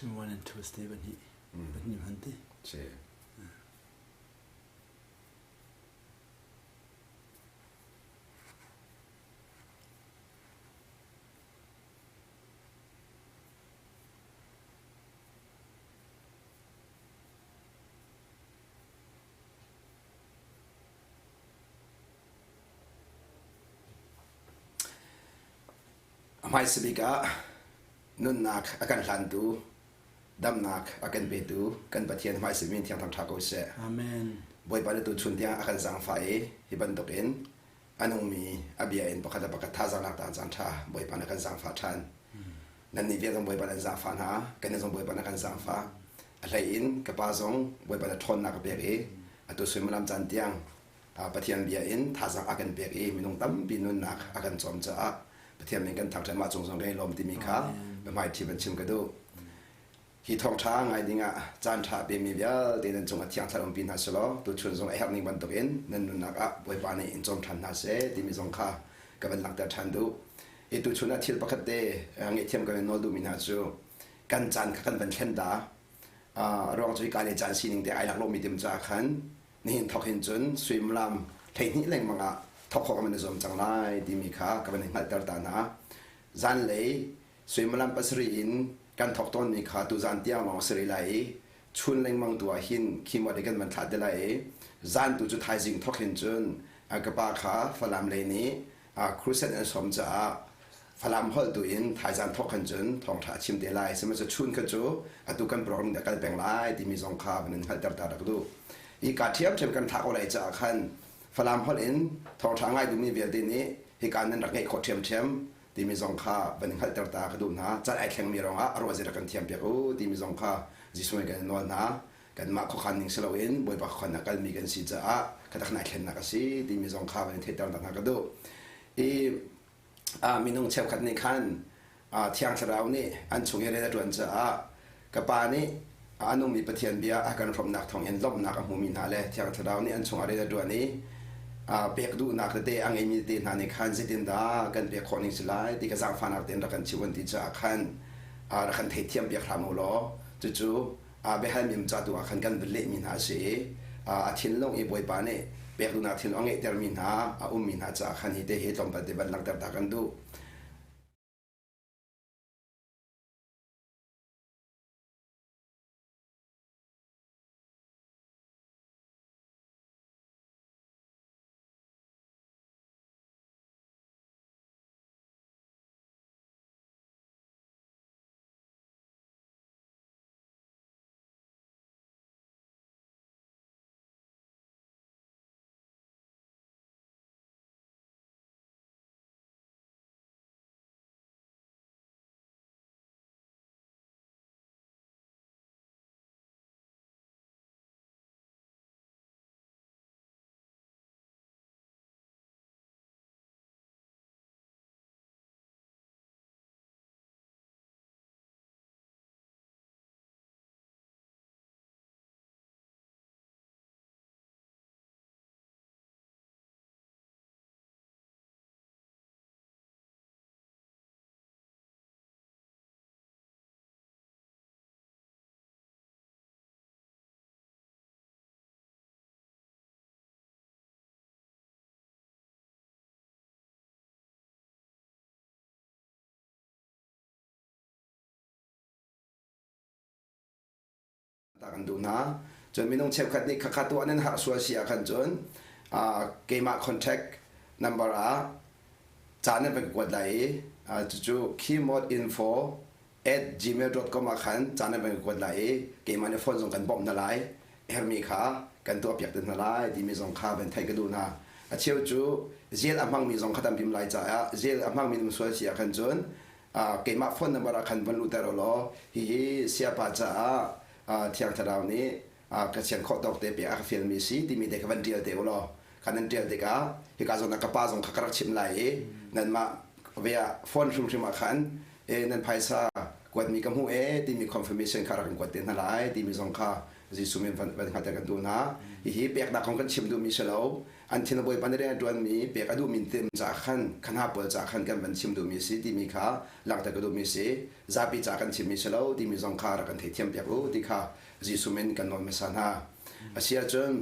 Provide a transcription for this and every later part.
One and Tuesday pahnih pahnih hman ti. Si. A hmaisa bik ah nunnak a kan hlantu, damnak a kan petu kan Pathian hmaisa min thiang thangṭha ko seh. Amen. Bawipa na tuchun tiang a kan zaangfah i hi bantukin a nungmi a bia in pakhat le pakhat thazaang lak ta caan ṭha Bawipa na kan zaangfah ṭhan. Nannih vial zong Bawipa nan zaangfah hna, kannih zong Bawipa na kan zaangfah. A hlei in ka pa zong Bawipa na ṭhawnnak a pek i atu suimilam caan tiang Pathian bia in thazaang a kan pek i minung tampi nunnak a kan cawm caah Pathian min kan thangṭhat mah cung zong kan i lawm timi kha biahmaiṭhi van chim ka duh. Hi thawngṭha ngai dingah caan ṭha a pemi vialte nan cungah Thiang Thlarau umpi hna selaw tuchun zong a herh ning bantukin nan nunnak ah Bawipa nih in cawm ṭhan hna seh timi zong kha ka van langhter ṭhan duh. Hi tuchun ah thil pakhat te ngaihthiam kan in nawl duhmi hna cu kan caan kha kan van thlen ta. A ruang cu hika le caan sining te ai lak lomi tim caah khan nihin thawk hin cun suimilam 12 lengmang ah thawk khawh kan i zuam cang lai timi kha ka van in hngalhter ta hna. Zanlei suimilam pasarih in kan thawk tawnmi kha tuzan tiang lawng a si rih lai i chun lengmang tu ah hin khimawt i kan van thlah te lai i zan tu cu thaizing thawk hin cun ka pa kha Falam lei nih crusade an sawm caah Falam holh tu in thaizan thawk khan cun thawngṭha a chim te lai. Sihmanhsehlaw chun kha cu atu kan program nih a kal peng lai timi zong kha van in hngalhter ta rak duh. Hi ka ṭhiamṭhiam kan thlah ko lai caah khan Falam holh in thawngṭha ngai duhmi vialte nih hika nan rak ngeih khawh ṭhiamṭhiam timi zong kha van in hngalhter ta ka duh hna. Caan ai thlengmi ruangah a ruah rak kan thiam piak u timi zong kha Jesuh nih kan in nawl hna. Kanmah khuakhan ning si loin Bawipa khuakhan ah kalmi kan si caah khatak nai thlennak a si timi zong kha van in theihter hna ka duh. I minung cheukhat nih khan Thiang Thlarau nih an chung i rian a ṭuan caah ka pa nih a nungmi Pathian bia a kan hrawmnak thawngin lawmhnak a hmumi hna le Thiang Thlarau nih an chungah rian a ṭuan i pek duhnak tete a ngeimi tete hna nih khan zeitindah kan pek khawh ning si lai ti ka zaangfahnak tein rak kan chimh an ti caah khan rak kan theithiam piak hram u law cucu biahalmi um ca tu ah khan kan vun lehmi hna a si i a thinlung i Bawipa nih pek duhnak thinlung a ngeihtermi hna a ummi hna caah khan hi te hi tlawmpal te van langhter ta kan duh. Ta kan duh hna. Cun minung cheukhat nih khakha tuah nan harh sual si ah khan cun keimah contact number ah ca nan van kuat lai i cucu keymodinfo at gmail.com ah khan ca nan van kuat lai i keimah nih phone zong kan bawmh hna lai hermi kha kan tuah piak te hna lai timi zong kha van theih ka duh hna. A cheu cu zel a hmangmi zong kha tam lai caah zel a hmangmi num sual si ah khan cun keimah phone number ah khan van luhter u law hihi siapa caah Thiang Thlarau nih ka sian khawh tawk te pek a ka fialmi si timi te kha van ṭial te u law kha nan ṭial tikah hika zawn ah ka pa zong kha ka rak chimh lai i nanmah ve ah phone hrimhrim ah khan e nan phaisa kuatmi ka hmuh e timi confirmation kha rak in kuat te hna lai timi zong kha Jesuh min van van hngalhter kan duh hna. Hihi peknak kong kan chim duhmi si lo. An thin a Bawipa nih rian a ṭuanmi pek a duhmi tim caah khan kha hna pawl caah khan kan van chim duhmi a si timi kha langhter ka duhmi a si. Zapi caah kan chimmi si lo timi zong kha rak kan theithiam piak u ti kha Jesuh min kan nawl hmasa hna. A si ahcun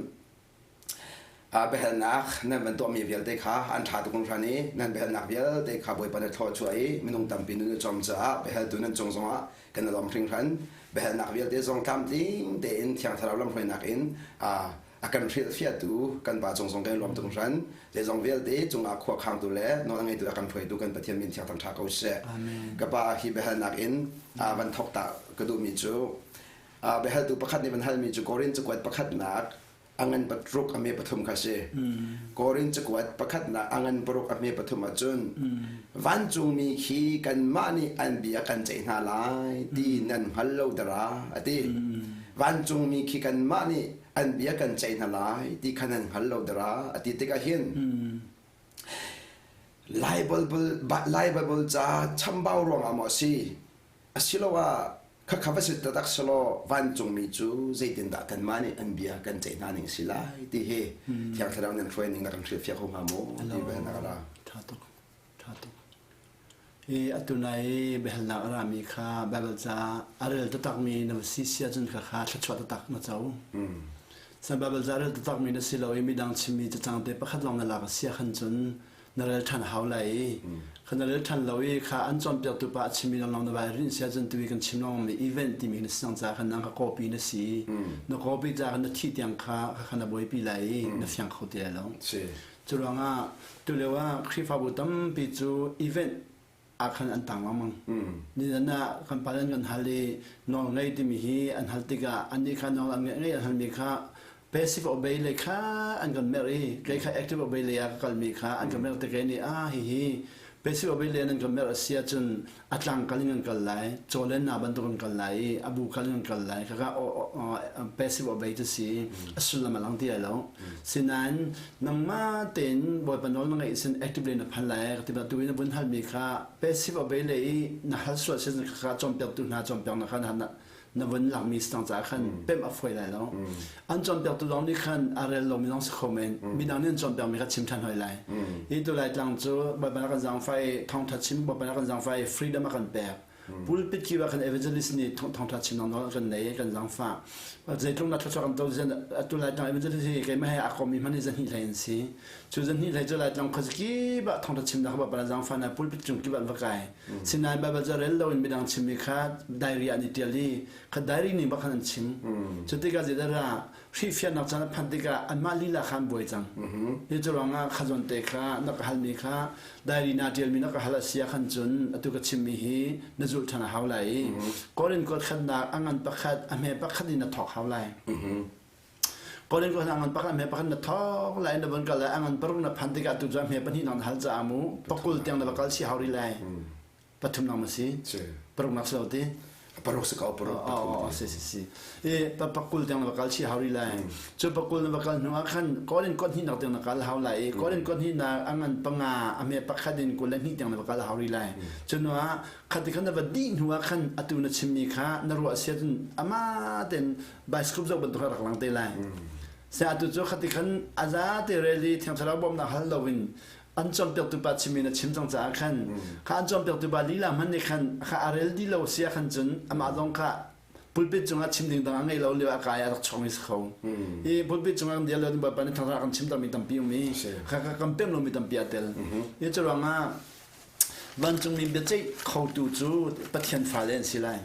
biahalnak nan van tuahmi vialte kha an ṭha tuk hringhran i nan biahalnak vialte kha Bawipa nih thluachuah i minung tampi nun a cawm caah biahaltu nan cung zongah kan i lawm hringhran. Biahalnak vialte zong tlamtling tein Thiang Thlarau lamhruainak in a kan hrilhfiahtu kan Pa cung zong kan i lawm tuk hringhran. Zeizong vialte cungah khua khangtu le nawl a ngeitu a kan hruaitu kan Pathian min thiang thangṭha ko seh. Ka Pa hi biahalnak in van thawk ta ka duhmi cu biahaltu pakhat nih van halmi cu Korin cakuat pakhatnak a ngan paruk a me pathum kha si. Korin cakuat pakhatnak a ngan paruk a me pathum ahcun vancungmi khi kanmah nih an bia kan ceih hna lai ti nan hngal lo dara a ti. Vancungmi khi kanmah nih an bia kan ceih hna lai ti kha nan hngal lo dara a ti tikah hin Lai Bible Lai Bible ca chambau ruangah maw a si asiloah Khakha va si taktak selaw vancungmi cu zeitindah kanmah nih an bia kan ceih hna ning si lai ti hi Thiang Thlarau nan hruai ning na kan hrilhfiah kho hnga maw ti bel na ra. Tha tuk. Tha tuk. I atu nai biahalnak a rami kha Bible ca a rel taktakmi na va si si ahcun kha kha thluachuah taktak na co. San Bible ca a rel taktakmi na si lo i midang chimmi cacang te pakhat lawng na lak a si ahkhan cun na rel ṭhan hau lai i kha na rel ṭhan lo i kha an cawnpiaktu pa a chimmi lawnglawng na vai rinh si ahcun tuhi kan chim lengmang mi event timi na si cang caah khan nang kha copy na si na copy caah khan na thih tiang kha kha na buaipi lai i na fiang kho ti lai lo cu ruangah tulio ah Khrihfabu tampi cu event ah khan an tang lengmang. Nizan ah kan pa an kan hal i nawl ngei timi hi an hal tikah annih kha nawl an ngeih an halmi kha passive obey lei kha an kan merh i kei kha active obey lei ah ka kalmi kha an kan merh tik i ah hihi passive obey lei an kan merh a si ahcun a tlang kal in kan kal lai chawlen na bantuk kan kal lai i a bu kal in kan kal lai kaka passive obey cu si a sullam a lang ti lai lo sinain nangmah tein Bawipa nawl na ngeih sin actively na phan lai ka ti tu in na vun halmi kha passive obey le i na hal sual sin kha cawnpiaktu hna cawnpiak na kha na na vun lakmi si cang caah khan pemh a fawi lai lo an cawnpiaktu zong nih khan a rel lomi zong si kho men midang nih an cawnpiakmi kha chim ṭhan hoi lai hi tu lai tlang cu Bawipa na kan zaangfah i thawngṭha chim Bawipa na kan zaangfah i freedom a kan pek pulpit kip ah khan evangelist nih thawngṭha chim nawl kan nei kan zaangfah zeitluk na thluachuah kan to atu lai tlang evangelist hi keimah he aa kommi hmanh hi zahnih hlei an si cu zahnih hlei cu lai tlang khuazakip ah thawngṭha chimnak Bawipa na zaangfah na pulpit cung kip ah an va kai Sinain Baibal ca rel loin midang chimmi kha diary ah an i ṭial i kha diary ning bak khan an chim. Cu tikah zeidah hrilhfiahnak caan a phanh tikah anmah lila kha an buai cang. Hi cu ruangah kha zawnte kha na ka halmi kha diary naa ṭialmi na ka hal a si ah khan cun atu ka chimmi hi na zulh ṭhan a hau lai i Korin kuat khatnak a ngan pakhat a hme pakhat in na thawk hau lai. Korin kuat a ngan pakhat a hme pakhat na thawk lai na von kal lai a ngan paruk na phan tikah tu cu a hme pahnih na hal caah mu pakul tiang na va kal si hau rih lai. Pathum nak ma si? Paruk nak si lo ti? Paruk si ko paruk pathum. Si si si. I pakul tiang na va kal si hau rih lai. Cu pakul na va kal hnu ah khan Korin kuat hnih nak tiang na kal hau lai i Korin kuat hnih nak a ngan panga a hme pakhat in 22 tiang na va kal hau rih lai. Cu hnu ah khati khan na va dih hnu ah khan atu na chimmi kha na ruah sia cun ama ten bicycle zoh bantuk rak lang te lai. Se atu cu khati khan aza te rel i thiang thlarau bawmhnak hal loin an cawnpiaktu pa chimmi na chim cang caah khan kha an cawnpiaktu pa lila hmanh nih khan kha a rel dih lo si ah khan cun amah zong kha pulpit cungah chim ding dang a ngei lo lio a kai a rak chuakmi si kho i pulpit cungah kan dir lo bawipa nih thangtha kan chim mi tampi um i kha kan pem lomi tampi a tel i cu ruangah vancungmi biaceih khotu cu Pathian fale an si lai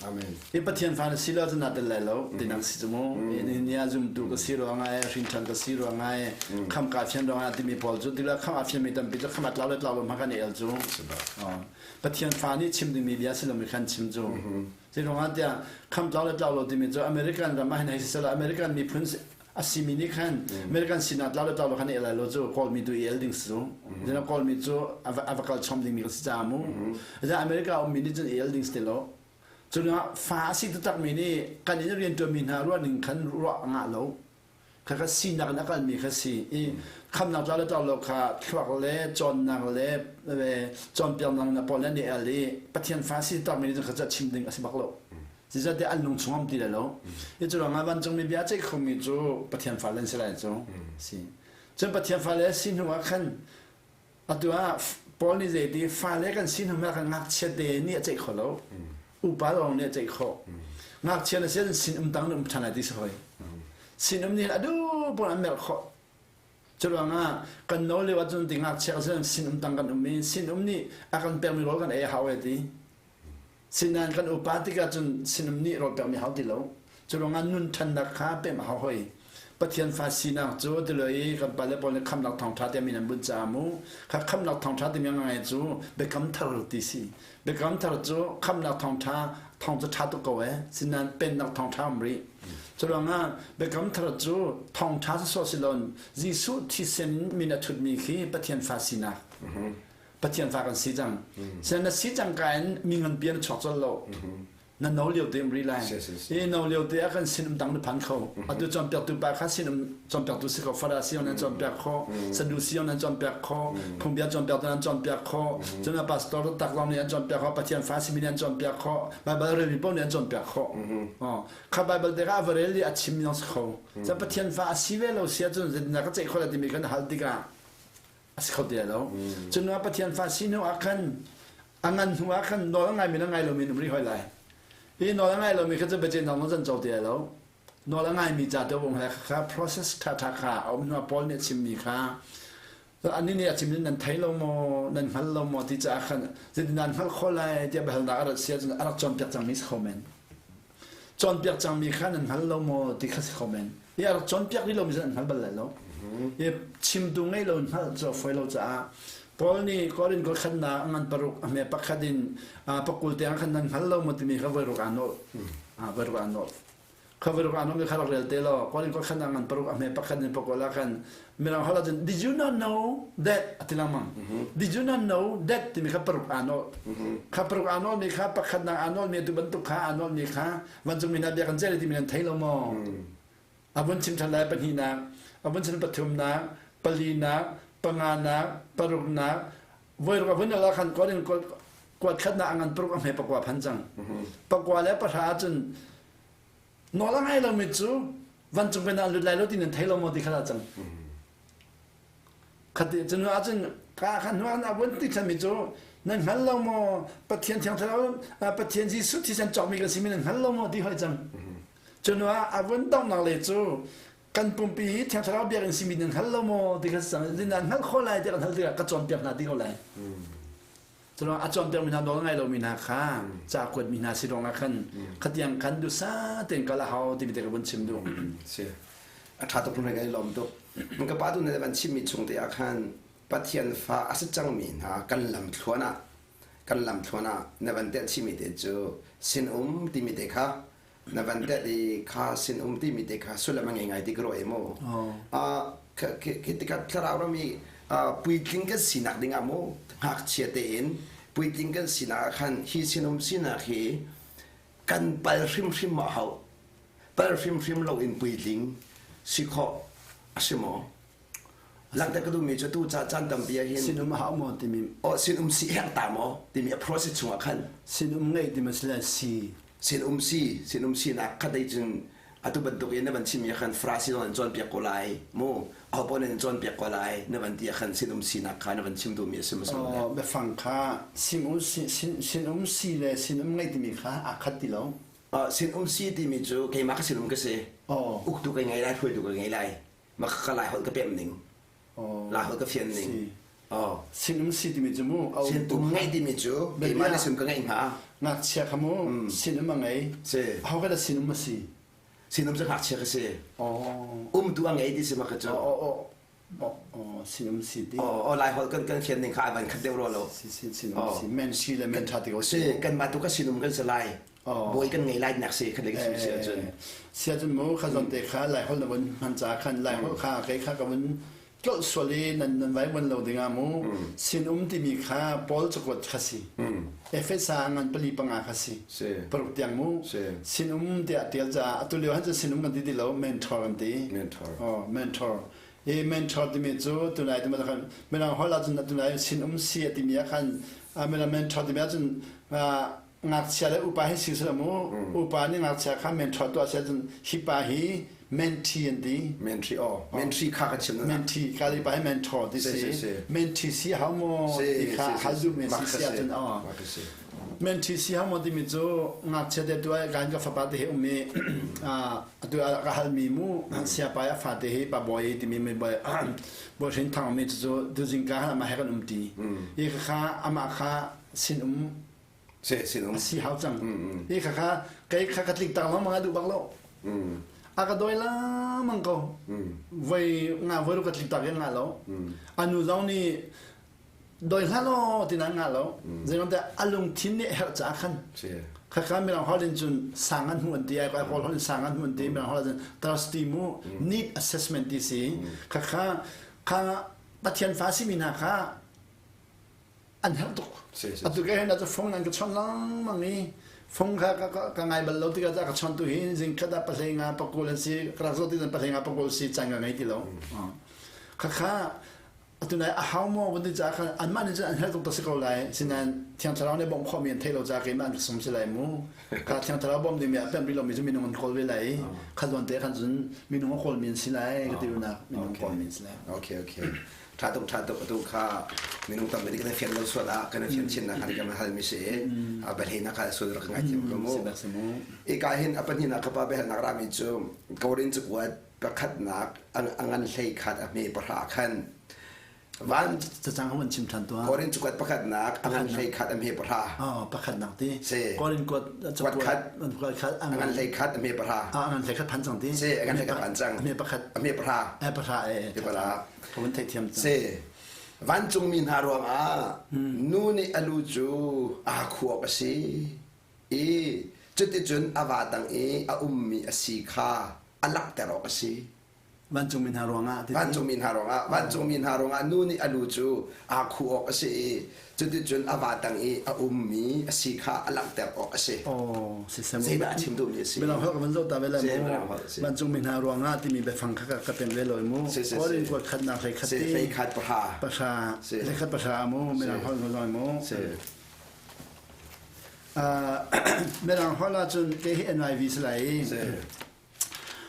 Amen. Hi Pathian fa na si lo cun naa tel lai lo tinak si cu mu. Ni ah zumtu ka si ruang ah hrin ṭhan ka si ruang ah kham ka fian ruang ah timi pawl cu tila kham a fian mi tampi cu kham a tlau le tlau lo hmang kan i el cu. Pathian fa nih chim dingmi bia si lomi khan chim cu. Zei ruang ah tiah kham tlau le tlau lo timi cu American ram ah hin hei si sela American miphun a simi nih khan American sinak tlau le tlau lo khan i el lai lo cu Kawlmi tu i el ding si cu. Zina Kawlmi cu a va kal chom dingmi ka si caah mu. Zina America ummi nih cun i el ding si ti lo. Cun fa a si taktakmi nih kan inn rianṭuanmi hna ruah ning khan ruah a ngah lo. Khakha sinak in a kalmi kha si i khamnak tlau le tlau lo kha thluak le cawnnak le cawnpiaknak na pawl nih an i el i Pathian fa si takmi nih cun kha chim ding a si bak lo. Zeicahtiah an lung chung um ti lai lo. Hi cu ruangah vancungmi bia ceih khomi cu Pathian fale an si lai cu. Si. Cun Pathian fale si hnu ah khan atu ah Paul nih zeiti fale kan si hnu ah khan ngakchia te nih a ceih kho lo. Upa lawng nih a ceih khawh. Ngakchia na si ahcun sin um tang na um ṭhan lai ti si hoi. Sin um nih a duh pawn an merh khawh. Curuangah kan no lio ahcun ti ngakchia kan si sin um tang kan um i sin um nih a kan pekmi rawl kan ei a hau e ti. Sinain kan upa tikah cun sinum nih rawl pekmi hau ti lo. Curuangah nun ṭhannak kha pem a hau hoi. Pathian fa sinak cu ti lo i kan pale pawl nih khamnak thawngṭha tiah min an bunh caah mu kha khamnak thawngṭha timi ngai cu biakam thar ti si. Biakam thar cu khamnak thawngṭha thawng cu ṭha tuk ko e. Sinain pennak thawngṭha um rih. Curuangah biakam thar cu thawngṭha sawsawh si loin Jesuh thisen min a thutmi khi Pathian fa sinak. Pathian fa kan si cang. Sen na si cang ka in mi ngan pian chuak col lo. Na no lio te um ri lai. I no lio te ah kan sin um tang na phan kho. Atu cawnpiak tu pa kha sin um cawnpiak tu si ko. Farasi nan cawnpiak kho. Sadusi nan cawnpiak kho. Phungbia cawnpiak tu nan cawnpiak kho. Cun pastor tak zong nih an cawnpiak kho. Pathian fa simi nih an cawnpiak kho. Bible rel mi paoh nih an cawnpiak kho. Kha Bible te kha a va rel i a chim mi zong si kho. Cun Pathian fa a si ve lo si ahcun zeitindah ka ceih khawh lai timi kan hal tikah a si kho ti lo. Cun Pathian fa si hnu ah khan a ngan hnu ah khan nawl a ngaimi le ngai lomi an um rih hoi lai. Hi nawl a ngai lomi kha cu biaceih nawng zan co ti lo. Nawl a ngaimi ca te um he kha process ṭha ṭha kha a um hnu ah Paul nih a chimmi kha anih nih a chim nan thei lo maw nan hngal lo maw ti caah khan zeitin nan hngalh khawh lai tiah biahalnak a rat si ahcun a rak cawnpiak cangmi si kho men. Cawnpiak cangmi kha nan hngal lo maw ti kha si kho men. I a rak cawnpiak rih lomi cu an hngal bal lai lo. I chimtu ngei lo hngalh cu a fawi lo caah Paul nih Korin kul khatnak a ngan paruk a hme pakhat in pakul tiang khan nan hngal lo maw timi kha voi ruk aa nolh. Voi ruk aa nolh. Kha voi ruk aa nolh mi kha rak rel te law Korin kul khatnak ngan paruk a hme pakhat in pakul ah khan Mirang holh ahcun did you not know that a ti lengmang. Did you not know that timi kha paruk aa nolh. Kha paruk aa nolh mi kha pakhatnak aa nolh mi tu bantuk kha aa nolh mi kha vancungmi hna bia kan ceih timi nan thei lo maw? A vun chim ṭhan lai pahnihnak, a vun chim pathumnak, palinak, panganak, paruknak, voi ruk a vun al ah khan kuat in kuat khatnak a ngan paruk a hme pakua phan cang. Pakua le pahra ahcun nawl a ngai lomi cu vancung pen ah lut lai lo ti nan thei lo maw ti kha cang. Khati cun ahcun ka khan hnu ah vun ti thanmi cu nan hngal lo maw Pathian thiang thlarau Pathian Jesuh thisen cawkmi kan simi nan hngal lo maw ti hoi cang. Cu ah a vun donghnak le cu kan pumpi hi thiang thlarau biakinn simi nan hngal lo maw ti kha cang nan hngal kho lai ti kan hal tikah ka cawnpiak hna ti ko lai. Curuang a cawnpiak mi hna nawl ngai lomi hna kha ca kuat mi hna si ruangah khan khatiang khan dusa tein kal a hau timi te ka vun chim duh. Si. A ṭha tuk hringhran kan i lawm tuk. Ka pa tu na van chimmi chung te ah khan Pathian fa a si cangmi hna kan lam thluan ah kan lam thluan ah na van telh chimmi te cu sinum timi te kha na van telh i kha sinum timi te kha sullam a ngei ngai ti ka ruah i mu. Khi tikah thlarau ram i puitling kan sinak ding ah mu ngakchia tein puitling kan sinak ah khan hi sinum sinak hi kan pal hrimhrim ma hau pal hrimhrim lo in puitling si khawh a si maw langhter ka duhmi cu tu ca caan tampi ah hin sinum a hau maw timi oh sinum si herh ta maw timi a process chungah khan sinum ngei timi si le si sinum si sinum sinak khat dei cun atu bantuk in na van chimmi khan Farasi zong an cawnpiak ko lai mu aho nan cawnpiak ko lai na van ti ah khan sinum sinak kha na van chim duhmi a si maw oh biafang kha sinum sinum si le sinum ngei timi kha aa khat ti lo sinum si timi cu keimah ka sinum ka si uktu ka ngei lai hruaitu ka ngei lai ma ka lai holh ka pem ning lai holh ka fian ning sinum si timi cu mu sinum ngei timi cu keimah le sim ka ngeih hnga ngakchia kha mu sinum a ngei si ho ka sinum a si sinum cu ngakchia ka si umtu a ngei ti si ma ka cu sinum si ti oh lai holh kan kan fian ning kha ai van khat deuh ro lo si si sinum si men si le men tha ti ko si kan mah tu ka sinum kan si lai bawi kan ngei lai nak si khat le si ahcun si ahcun mu kha zon te kha lai holh na vun hman ca khan lai holh kha kei kha ka vun tlolh sual i nan nan vai vun lo dingah mu sin um timi kha Paul cakuat kha si Efesa ngan pali panga kha si paruk tiang mu sin um tiah tial caah atu lio han cu sin um kan ti ti lo mentor kan ti mentor oh mentor i mentor timi cu tunai timi khan mirang holh ahcun tunai sin um si a timi ah khan mirang mentor timi ahcun. Ngakchia le upa hi si sila mu. Upa nih ngakchia kha mentor tuah sia cun hi pa hi mentee an ti. Mentee oh. Mentee kha ka chim na. Mentee ka li pa hi mentor ti si. Mentee si hau maw ti kha hal duh mi si si ahcun oh. Mentee si hau maw timi cu ngakchia te tu ai kan ka fapa te hi um i atu ka hal mi mu siapa a fa te hi pa boy timi mi boy boy hrin thang mi cu tu zingka amah he kan um ti. Hi kha amah kha sin um Si sin um. Si hau cang. Hi kha kha kei kha ka tlik tang lengmang a duh bak lo. A ka doi lengmang ko. Voi nga voi ru ka tlik tak in nga lo. Anu zong nih doi hlah law ti nan nga lo. Zeiruang tiah a lungthin nih herh caah khan. Kha kha mirang holh in cun sang an hmu an ti ai kawl holh in sang an hmu an ti mirang holh cun trustee mu need assessment ti si. Kha kha kha Pathian fa simi hna kha an herh tuk. Atu ke hin cu fung an ka chawnh lengmang i fung kha ka ngai bal lo tikah ka chawntu hi zing khat ah pahlei nga pakul an si ka rak zawt ti pahlei nga pakul si caan ka ngei ti lo. Khakha atu nai a hau maw kan ti caah khan anmah nih cun an herh tuk ta si ko lai sinain thiang thlarau nih bawmh khawhmi an theih lo caah keimah an ka sum si lai mu kha thiang thlarau bawmh dingmi a pemh rih lomi cu minung an kawl ve lai i kha zawn te khan cun minung a kawlmi an si lai ka ti nak minung kawlmi an si lai. Okay okay. Ṭha tuk ṭha tuk atu kha minung tam bik kan fian lo sual ah kan fian chin nak kan hal mi si a balhe na kha sul rak ngai thiam ko mu i ka hin a pahnih nak kapa behal nak rami cu korin cu kuat pakhat nak angan hlei khat a hme pahra khan van cacang han chim than tua korin cu kuat pakhat nak angan hlei khat a hme pahra oh pakhat nak ti korin kuat kuat khat kuat khat angan hlei khat a hme pahra angan hlei khat phan cang ti si angan hlei khat phan cang a hme pakhat a hme pahra e pahra e pahra Ka van theihthiam cang. Si. Vancungmi hna ruangah nu nih a lu cu aa khuak a si i cuticun a va tang i a ummi a si kha a langhter awk a si. Vancungmi hna ruangah ti Vancungmi hna ruangah vancungmi hna ruangah nu nih a lu cu aa khuh awk a si i Cuticun a va tang i a ummi a si kha a langhter awk a si. Oh, sisem. Zeidah a chim duhmi a si? Mirang holh ka van zoh ta ve lai mu. Vancung mi hna ruangah timi biafang kha ka pem ve loi mu. Korin kuat khatnak hlei khat ti. Hlei khat pahra. Pahra. Hlei khat pahra mu. Mirang holh ka mu. Mirang holh ahcun ke hi NIV si lai.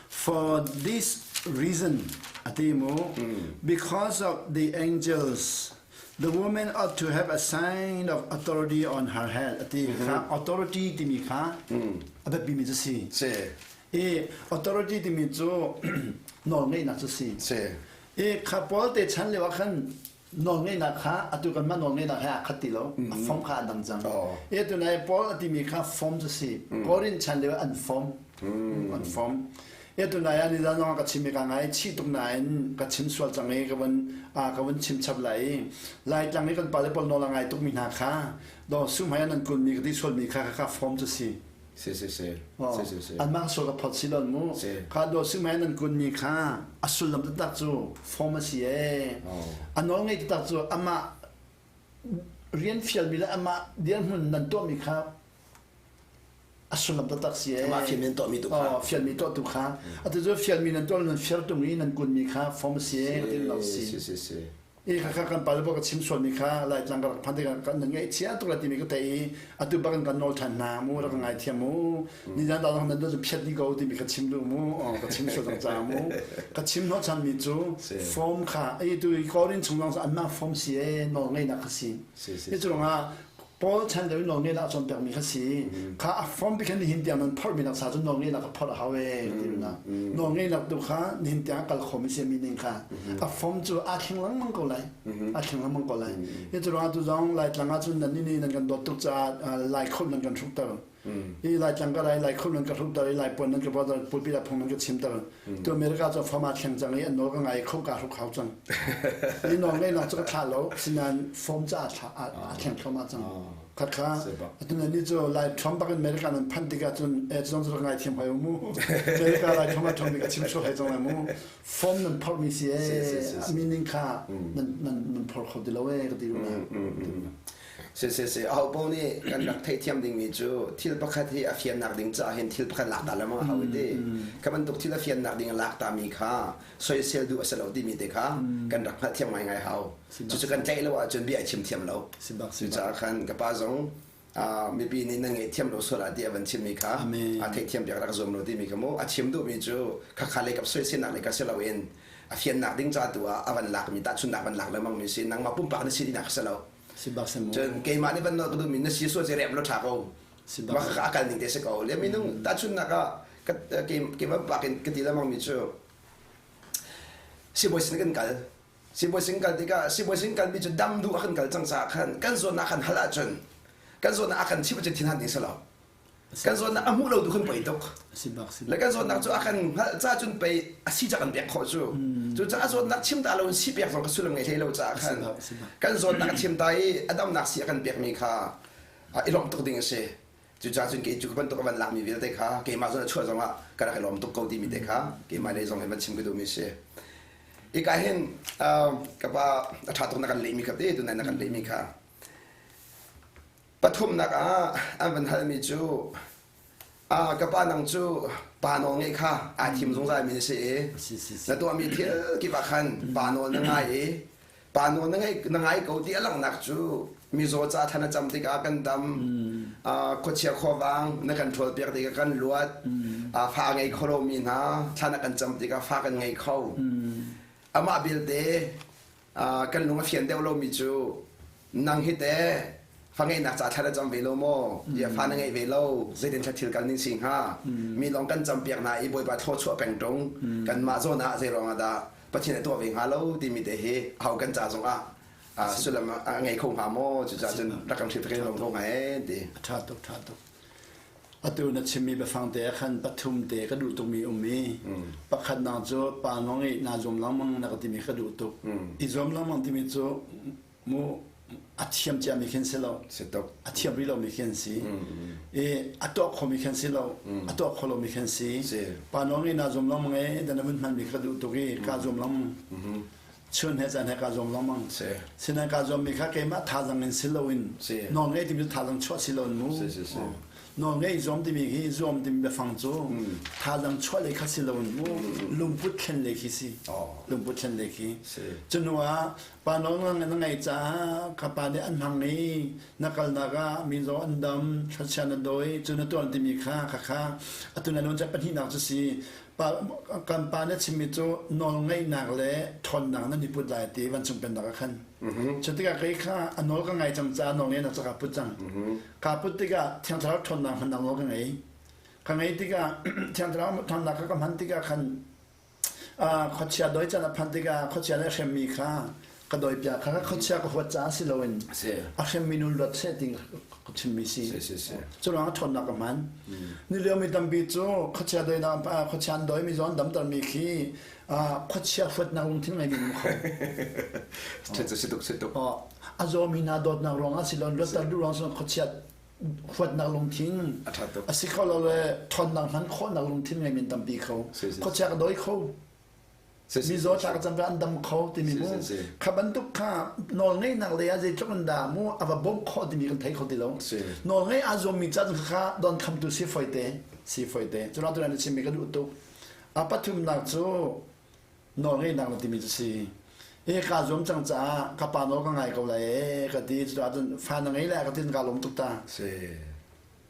For this reason, ati mu, because of the angels, the woman ought to have a sign of authority on her head. Ati kha authority timi kha a biapi mi cu si. Si. I authority timi cu nawlngeihnak cu si. Si. I kha Paul te chan lio ah khan nawlngeihnak kha atu kanmah nawlngeihnak he aa khat ti lo a form kha a dang cang e tunai Paul a timi kha form cu si Korin chan lio an form an form e tunai ah nizan zong ka chim i ka ngai chih tuk nain ka chim sual cang i ka van ka van chim chap lai i Laitlang i kan pale pawl nawl a ngai tuk mi hna kha do sum hai an kun mi ka ti sual mi kha ka form cu si Si si si. Si si si. Anmah sual ka phot si lon mu. Kha do si mai nan kun mi kha a sullam taktak cu form a si ee. A nawl ngei taktak cu amah rian fial mi le amah dirhmun nan tuah mi kha a sullam taktak si ee. Amah fial mi nan tuah mi tu kha. Fial mi tuah tu kha. Atu cu fial mi nan tuah nan fial tung i nan kun mi kha form a si ee. Ti lo si. Si si si. I khakha kan pale ka chim sualmi kha Laitlang ka rak phan tikah kan nan ngaihchia tuk la timi ka theih i atu bak in kan nawl ṭhan hna mu rak ngai thiam mu nizan ta nan cu phiat dih ko timi ka chim duh mu ka chim sual cang ca mu ka chim hnawh chanmi cu form kha ai tu Korin chung zong anmah form si e nawl ngeihnak kha si hi cu ruangah Paul chan lio nawl ngeihnak cawnpiakmi kha si. Kha a form pi khan nihin tiang nan phorhmi nak sa cu nawl ngeihnak ka phorh a hau ee ti na. Nawl ngeihnak tu kha nihin tiang kal khomi si mi ning kha. A form cu aa thleng lengmang ko lai. Aa thleng lengmang ko lai. Hi cu ruangah tu zong Laitlang ah cun nan ni nan kan dawt tuk caah Lai khop nan kan hrukter. I Laitlang ka lai Lai khop nan ka hrukter i Lai puan nan ka vorter pulpit ah phung nan ka chimter. Tu America cu form aa thleng cang i an nawl ka ngai kho ka hruk hau cang. I nawl ngeihnak cu ka thlah lo sinain form cu aa thleng thluahmah cang. Khakha atu nan nih cu Lai Trump bak in America nan phanh tikah cun eh cu zong cu ngai thiam hoi mu. America Lai Trump a Trump nih ka chim sual hei cang lai mu. Form nan phorh mi si eh meaning kha nan nan nan phor kho ti lo eh ka ti runa. Si si si aho paoh nih kan rak theihthiam dingmi cu thil pakhat hi a fiannak ding caah hin thil pakhat lak ta lengmang a hau ti. Kha bantuk thil a fiannak ding lak ta mi kha soisel duh a si lo timi te kha kan rak hngalhthiam ngaingai hau. Cucu kan tlaih lo ahcun bia i chim thiam lo. Cucaah khan ka pa zong Mipi nih nan ngaihthiam lo sual ah ti a van chimmi kha a theihthiam piak rak zuam lo timi kha mu a chim duhmi cu khakha lei kap soiselnak lei ka si loin a fiannak ding ca tu ah a van lakmi tahchunnak van lak lengmang mi si nangmah pumpak na si tinak si lo. Cun keimah nih van nawl ka duhmi na si sual ci rem lo ṭha ko. Mah kha a kal ning te si ko. Le minung tahchunnak ah keimah pumpak in ka ti lengmang mi cu sibawi sin kan kal. Sibawi sin kal tikah sibawi sin kalmi cu dam duh a kan kal cang caah khan kan zawnnak kan hal ahcun kan zawnnak a kan chimh ahcun thinhan ding si lo. Kan zawnnak a hmuh lo tu kan poi tuk. Le kan zawtnak cu a kan hngalh ca cun pei a si ca kan pek khawh cu. Cucaah zawtnak chim ta lo in si pek zong ka sullam ngei hlei lo caah khan kan zawtnak a chim ta i a damnak si a kan pekmi kha i lawmh tuk ding a si. Cucaah cun kei cu bantuk a van lakmi vialte kha keimah zawn a chuah zongah ka rak i lawm tuk ko timi te kha keimah lei zong in van chim ka duhmi a si. Hika hin ka pa a ṭha tuk na kan lehmi kha te tunai na kan lehmi kha Pathumnak ah an van halmi cu ka pa nang cu pa nawl ngeih kha aa thim zungzalmi na si i na tuahmi thil kip ah khan pa nawl na ngai i pa nawl na ngai, na ngai ko ti a langhnak cu mizaw ca thlan a cam tikah kan dam khuachia khuavang na kan ṭhawl piak tikah kan luat fa ngei kho lomi hna thlan a kan cam tikah fa kan ngei kho amah belte kan lung a fian deuh lomi cu nang hi teh fa ngeihnak ca thla na cam ve lo maw ya fa na ngeih ve lo zeitin thla thil kal ning si hnga mi lawng kan cam piak hna i bawipa thlaw chuah peng ṭung kanmah zawn ah zei ruangah dah Pathian a tuah ve hnga lo timi te hi ho kan ca zong ah sullam a ngei kho hnga maw cucaah cun rak kan hrilh lom ko hnga ee ti ṭha tuk ṭha tuk Atu na chimmi biafang te ah khan pathum te ka duh tukmi um i pakhatnak cu pa ngong i naa zuam lengmang na ka timi ka duh tuk. I zuam lengmang timi cu mu a thiam ciami khin si lo. A thiam rih lomi khin si. I a tuah khomi khin si lo. A tuah kho lomi khin si. Pa ngong i naa zuam lengmang i dan na vun hmanmi ka duh tuk i kaa zuam lengmang. Chun he zan he kaa zuam lengmang. Sinain kaa zuammi kha keimah thazaang in si loin nawl ngei timi cu thazaang chuah si loin mu. Nawl ngei zuam timi hi zuam timi biafang cu thazaang chuah lei kha si loin mu lungput thlen lei khi si. Lungput thlen lei khi. Cu hnu ah pa nawl ngang na ngei caah ka pa nih an hmang i na kalnak ah mi zaw an dam, thlarchia na dawi, cu na tuan timi kha khakha atu na nun ca pahnihnak cu si. Pa, kan pa nih a chimmi cu nawlngeihnak le ṭhawnnak nan i put lai ti vancung pennak ah khan. Cu tikah kei kha a nawl ka ngai cang caah nawlngeihnak cu kaa put cang. Kaa put tikah Thiang Thlarau ṭhawnnak hmannak nawl ka ngei. Ka ngei tikah Thiang Thlarau ṭhawnnak kha ka hman tikah khan khuachia doi can a phanh tikah khuachia nih a hremmi kha ka dawi piak kha khuachia ka huat caah si loin a hremmi nu luat seh ti ka chimmi si. Cu ruang ah ṭhawnnak ka hman. Ni lio mi tampi cu khuachia doinak khuachia an doi mi zawn damtermi khi khuachia huatnak lungthin ngei mi um kho. Si tuk si tuk. A zawmi hna dawtnak ruangah si loin luatter duh ruang si khuachia huatnak lungthin a si kho lo le ṭhawnnak hman khawhnak lungthin ngei mi tampi kho. Khuachia ka doi kho. Mizaw tla ka cam an dam kho timi mu kha bantuk kha nawl ngeihnak lei ah zeitluk in dah mu a va bawmh khawh timi kan thei kho ti lo. Nawl ngei aa zuammi ca kha don khamtu si foite si foite cu tu na chimmi ka duh tuk. A pathumnak cu nawl ngeihnak na timi cu si. E ka zuam cang caah ka pa nawl ka ngai ko lai e ka ti cu ahcun fa na ngei lai ka tin ka lawm tuk ta.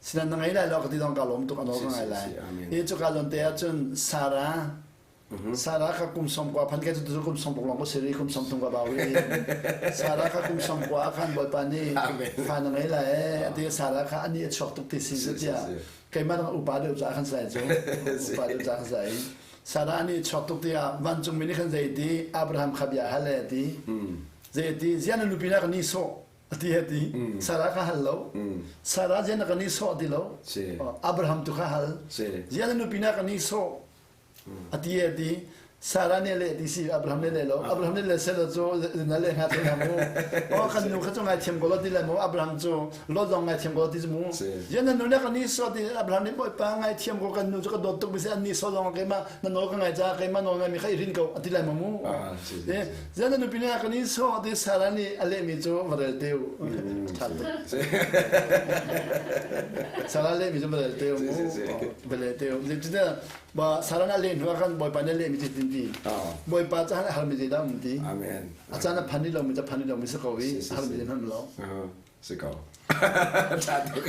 Sinan na ngei lai lo ka ti dong ka lawm tuk a nawl ka ngai lai. E cu ka lon te ahcun Sarah Sarah kha kum sawm kua phan ke cu kum sawm ruk lawng ka si rih kum sawm thum ka bau rih. Sarah kha kum sawm kua ah khan Bawipa nih fa na ngei lai ee a ti Sarah kha ani a chuak tuk ti si cu tiah keimah dang upa deuh caah khan sai cu upa deuh caah khan sai. Sarah ani a chuak tuk tiah vancungmi nih khan zei ti Abraham kha bia hal ee ti zei ti ziah na nupi na ka ni sawh a ti he ti Sarah kha hal lo Sarah ziah na ka ni sawh ti lo Abraham tu kha hal ziah na nupi na ka ni sawh A ti a ti. Sarah nih leh ti si Abraham nih leh lo. Abraham nih leh seh cu na leh hnga te mu. Oh kan nu kha cu ngaithiam ko lo ti le mu Abraham cu Lot zong ngaithiam ko lo ti cu mu. Yan na nu le kan ni so ti Abraham nih Bawipa ngaithiam ko kan nu cu ka dawt tuk mi si an ni so zong keimah na nawl ka ngai caah keimah nawl ngai mi kha i rin ko a ti lai ma mu. Yan na nupi nih kan ni so ti Sarah nih a leh mi cu va rel te u. Tha tuk. Sarah leh mi cu va rel te u mu. Va rel te u. Ba Sarah na leh hnu ah khan Bawipa nih a lehmi cu tin ti. Bawipa caah a harmi zeidah um ti. Amen. A caan a phan lomi cu phan lomi si ko i a harmi zei hmanh lo. Si ko. Tha tuk.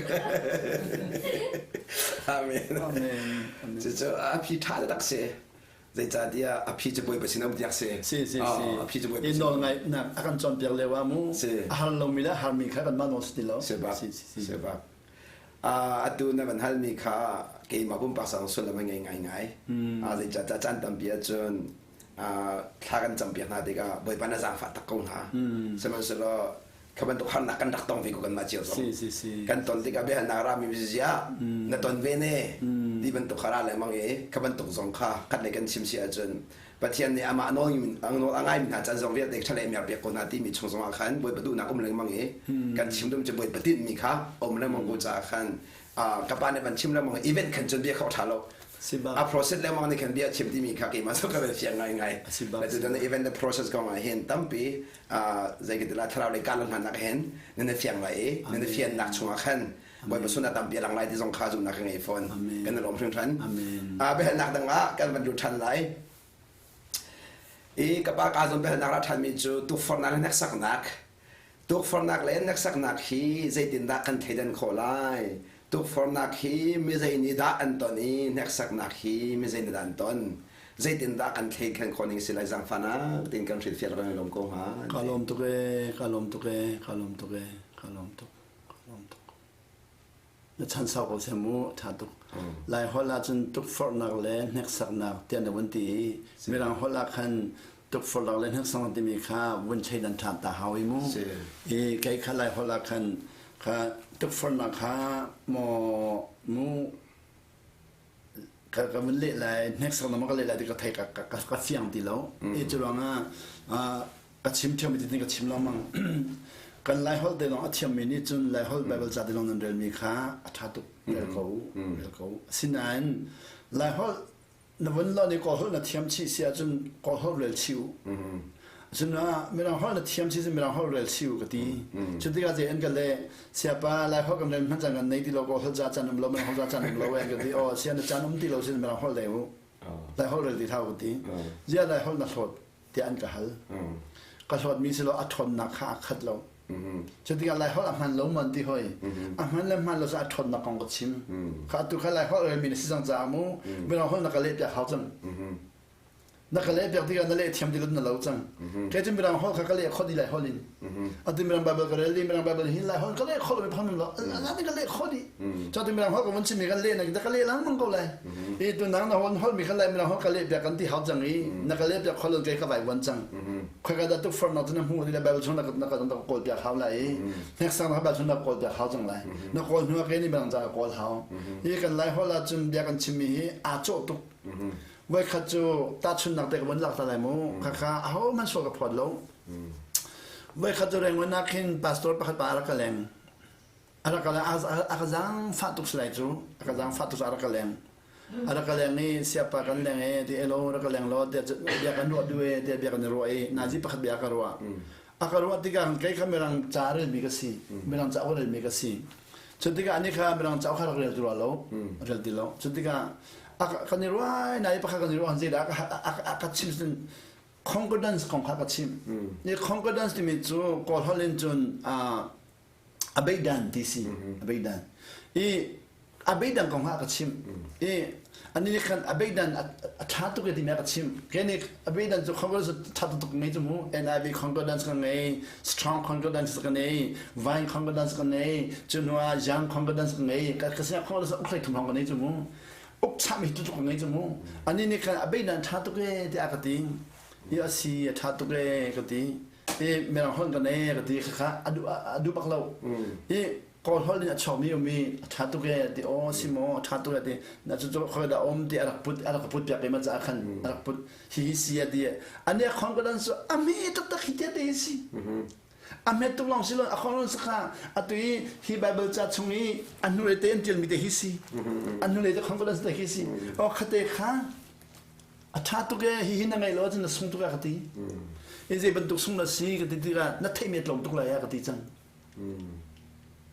Amen. Amen. Cucu a phi tha tak si. Zeicahtiah a phi cu Bawipa sin um tiak si. Si si si. A phi cu Bawipa sin. I nawl ngaihnak a kan cawnpiak lio ah mu. A har lomi le a harmi kha kanmah nawl si ti lo. Si bak. Si si si. Si bak. Atu na van halmi kha keimah pumpak sang sullam a ngei ngaingai. Zeicahtiah caan tampi ahcun thla kan campiak hna tikah Bawipa na zaangfah tak ko hna. Sihmanhsehlaw kha bantuk harnak kan rak tong ve ko kanmah cio zong. Kan ton tikah biahalnak rami zia na ton ve ne ti bantuk kha ra lengmang i kha bantuk zong kha khat lei kan chim si ahcun Pathian nih amah nawl a ngaimi hna can zong vialte ṭha le merpiak ko hna timi chung zongah khan Bawipa duhnak um lengmang i kan chim dum cu Bawipa tinhmi kha um lengmang ko caah khan ka pa nih van chim lengmang event khan cun bia kha ṭha lo a process lengmang nih khan bia chim timi kha keimah cu ka van fiang ngaingai le event le process kong ah hin tampi zei ka ti la thlarau lei kalang hna nak hin nan i fiang lai i nan i fiannak chungah khan Bawipa sun a tampi a lang lai ti zong kha zumhnak ka ngei fawn. Kan i lawm hringhran. Biahalnak dang ah kan van lut ṭhan lai. I ka pa ka zawn biahalnak ra ṭhanmi cu tukforhnak le hneksaknak. Tukforhnak le hneksaknak hi zeitindah kan thleidan khawh lai? Tukforhnak hi mi zei nih dah an ton i hneksaknak hi mi zei nih dah an ton? Zeitindah kan thleikhan khawh ning si lai zaangfahnak tiin kan hrilhfial kan i lawm ko hnga. Ka lawm tuk ee, ka lawm tuk ee, ka lawm tuk ee, ka lawm tuk. Na chan sau ko seh mu, ṭha tuk. Lai holh ahcun tukforhnak le hneksaknak tiah na vun ti i Mirang holh ah khan tukforhnak le hneksaknak timi kha vun thleidan ṭhan ta hau i mu. I kei kha Lai holh ah khan kha tukforhnak kha maw mu ka ka vun leh lai hneksak na ma ka leh lai ti ka thei ka ka ka fiang ti lo i cu ruangah ka chim thiam ti ka chim lengmang kan lai holh te lawng a thiammi nih cun lai holh bible ca te lawng nan relmi kha a ṭha tuk rel ko rel ko asinain lai holh na vun lo nih kawl holh na thiam chih si ahcun kawl holh rel chih u Cun Mirang holh na thiam si cun Mirang holh rel si u ka ti. Cu tikah zei an ka leh, siapa Lai holh kan rel hmanh caan kan nei ti lo, Kawl holh ca caan um lo, Mirang holh ca caan um lo an ka ti. Aw, sia na caan um ti lo sin Mirang holh leh u. Lai holh rel ti hlah u ka ti. Ziah Lai holh na hlawt tiah an ka hal. Ka hlawtmi si lo a ṭhawnnak kha a khat lo. Cu tikah Lai holh a hman lo man ti hoi. A hman le hman lo cu a ṭhawnnak kong ka chim. Kha atu kha Lai holh relmi na si cang caah mu, Mirang holh na ka leh piak hau cang. Na ka leh piak tikah na leh thiam ti na lo cang. Kei cu Mirang holh kha ka leh khawh dih lai holh in. Atu Mirang Bible ka rel dih, Mirang Bible hin lai holh ka leh khawh lo mi phang lo. Ana ka leh khawh dih. Cho tu Mirang holh ka vun chim mi kan leh na ka leh lengmang ko lai. I tu nang na hol holh mi khan lai Mirang holh ka leh piak kan ti hau cang i na ka leh piak khawh lo kei ka vai vuan cang. Khoi ka dah tuk for nak cu na hmu ti le Bible chung na na ka na kawl piak hau lai i hneksang na Bible chung na kawl piak hau cang lai. Na kawl hnu ah kei nih Mirang ca ka kawl hau. Hi kan lai holh ah cun bia kan chim mi hi aa cawh tuk. Voikhat cu tahchunhnak te ka vun lak ta lai mu. Khakha ahohmanh sual ka phawt lo. Voikhat cu Rangoon ah khin pastor pakhat pa a rak ka leng. A rak ka leng, a ka zaangfah tuk si lai cu. A ka zaangfah tuk a rak ka leng. A rak ka leng i siapa kan leng e ti elo rak ka leng law tiah bia kan ruah duh e tiah bia kan i ruah i nazi pakhat bia ka ruah. A ka ruah tikah kei kha mirang ca a relmi ka si. Mirang ca a relmi ka si. Cu tikah ani kha mirang cauk kha rak rel ti rua lo, rel ti lo. Cu tikah kan i ruai na i pakhat kan i ruah zeidah a ka chim cun concordance kong kha ka chim. Ni concordance timi cu Kawl holh in cun a beidan ti si, a beidan. I a beidan kong kha ka chim. I ani nih khan a beidan a ṭha tuk e timi a ka chim. Kei nih a beidan cu concordance ṭha tuk ngei cu mu. NIV concordance ka ngei, strong concordance ka ngei, vine concordance ka ngei, cu hnu ah young concordance ka ngei. Ka ka sinah concordance uk hlei thum hrawng ka nei cu mu. Uk chahmi tu tuk ka ngei cu mu. Ani nih khan a beidan ṭha tuk e tiah a ka ti. I a si a ṭha tuk e ka ti. I mirang holh ka nei ka ti kha a duh a duh bak lo. I Kawl holh in a chuakmi um i a ṭha tuk e ti aw si maw a ṭha tuk e ti na cu cu khoi dah um ti a rak put a rak put piak i ma caah khan a rak put hi hi si a ti ani a confidence cu a hme taktak hi te te si a hmet tuk lawng si lo a confidence kha atu i hi Bible ca chung i a hnulei te an ṭialmi te hi si a hnulei te confidence te hi si aw khate kha a ṭha tuk e hihi na ngaih lo ahcun na sung tuk a ka ti i zei bantuk sung na si ka ti tikah na theihmi a tlawm tuk lai a ka ti cang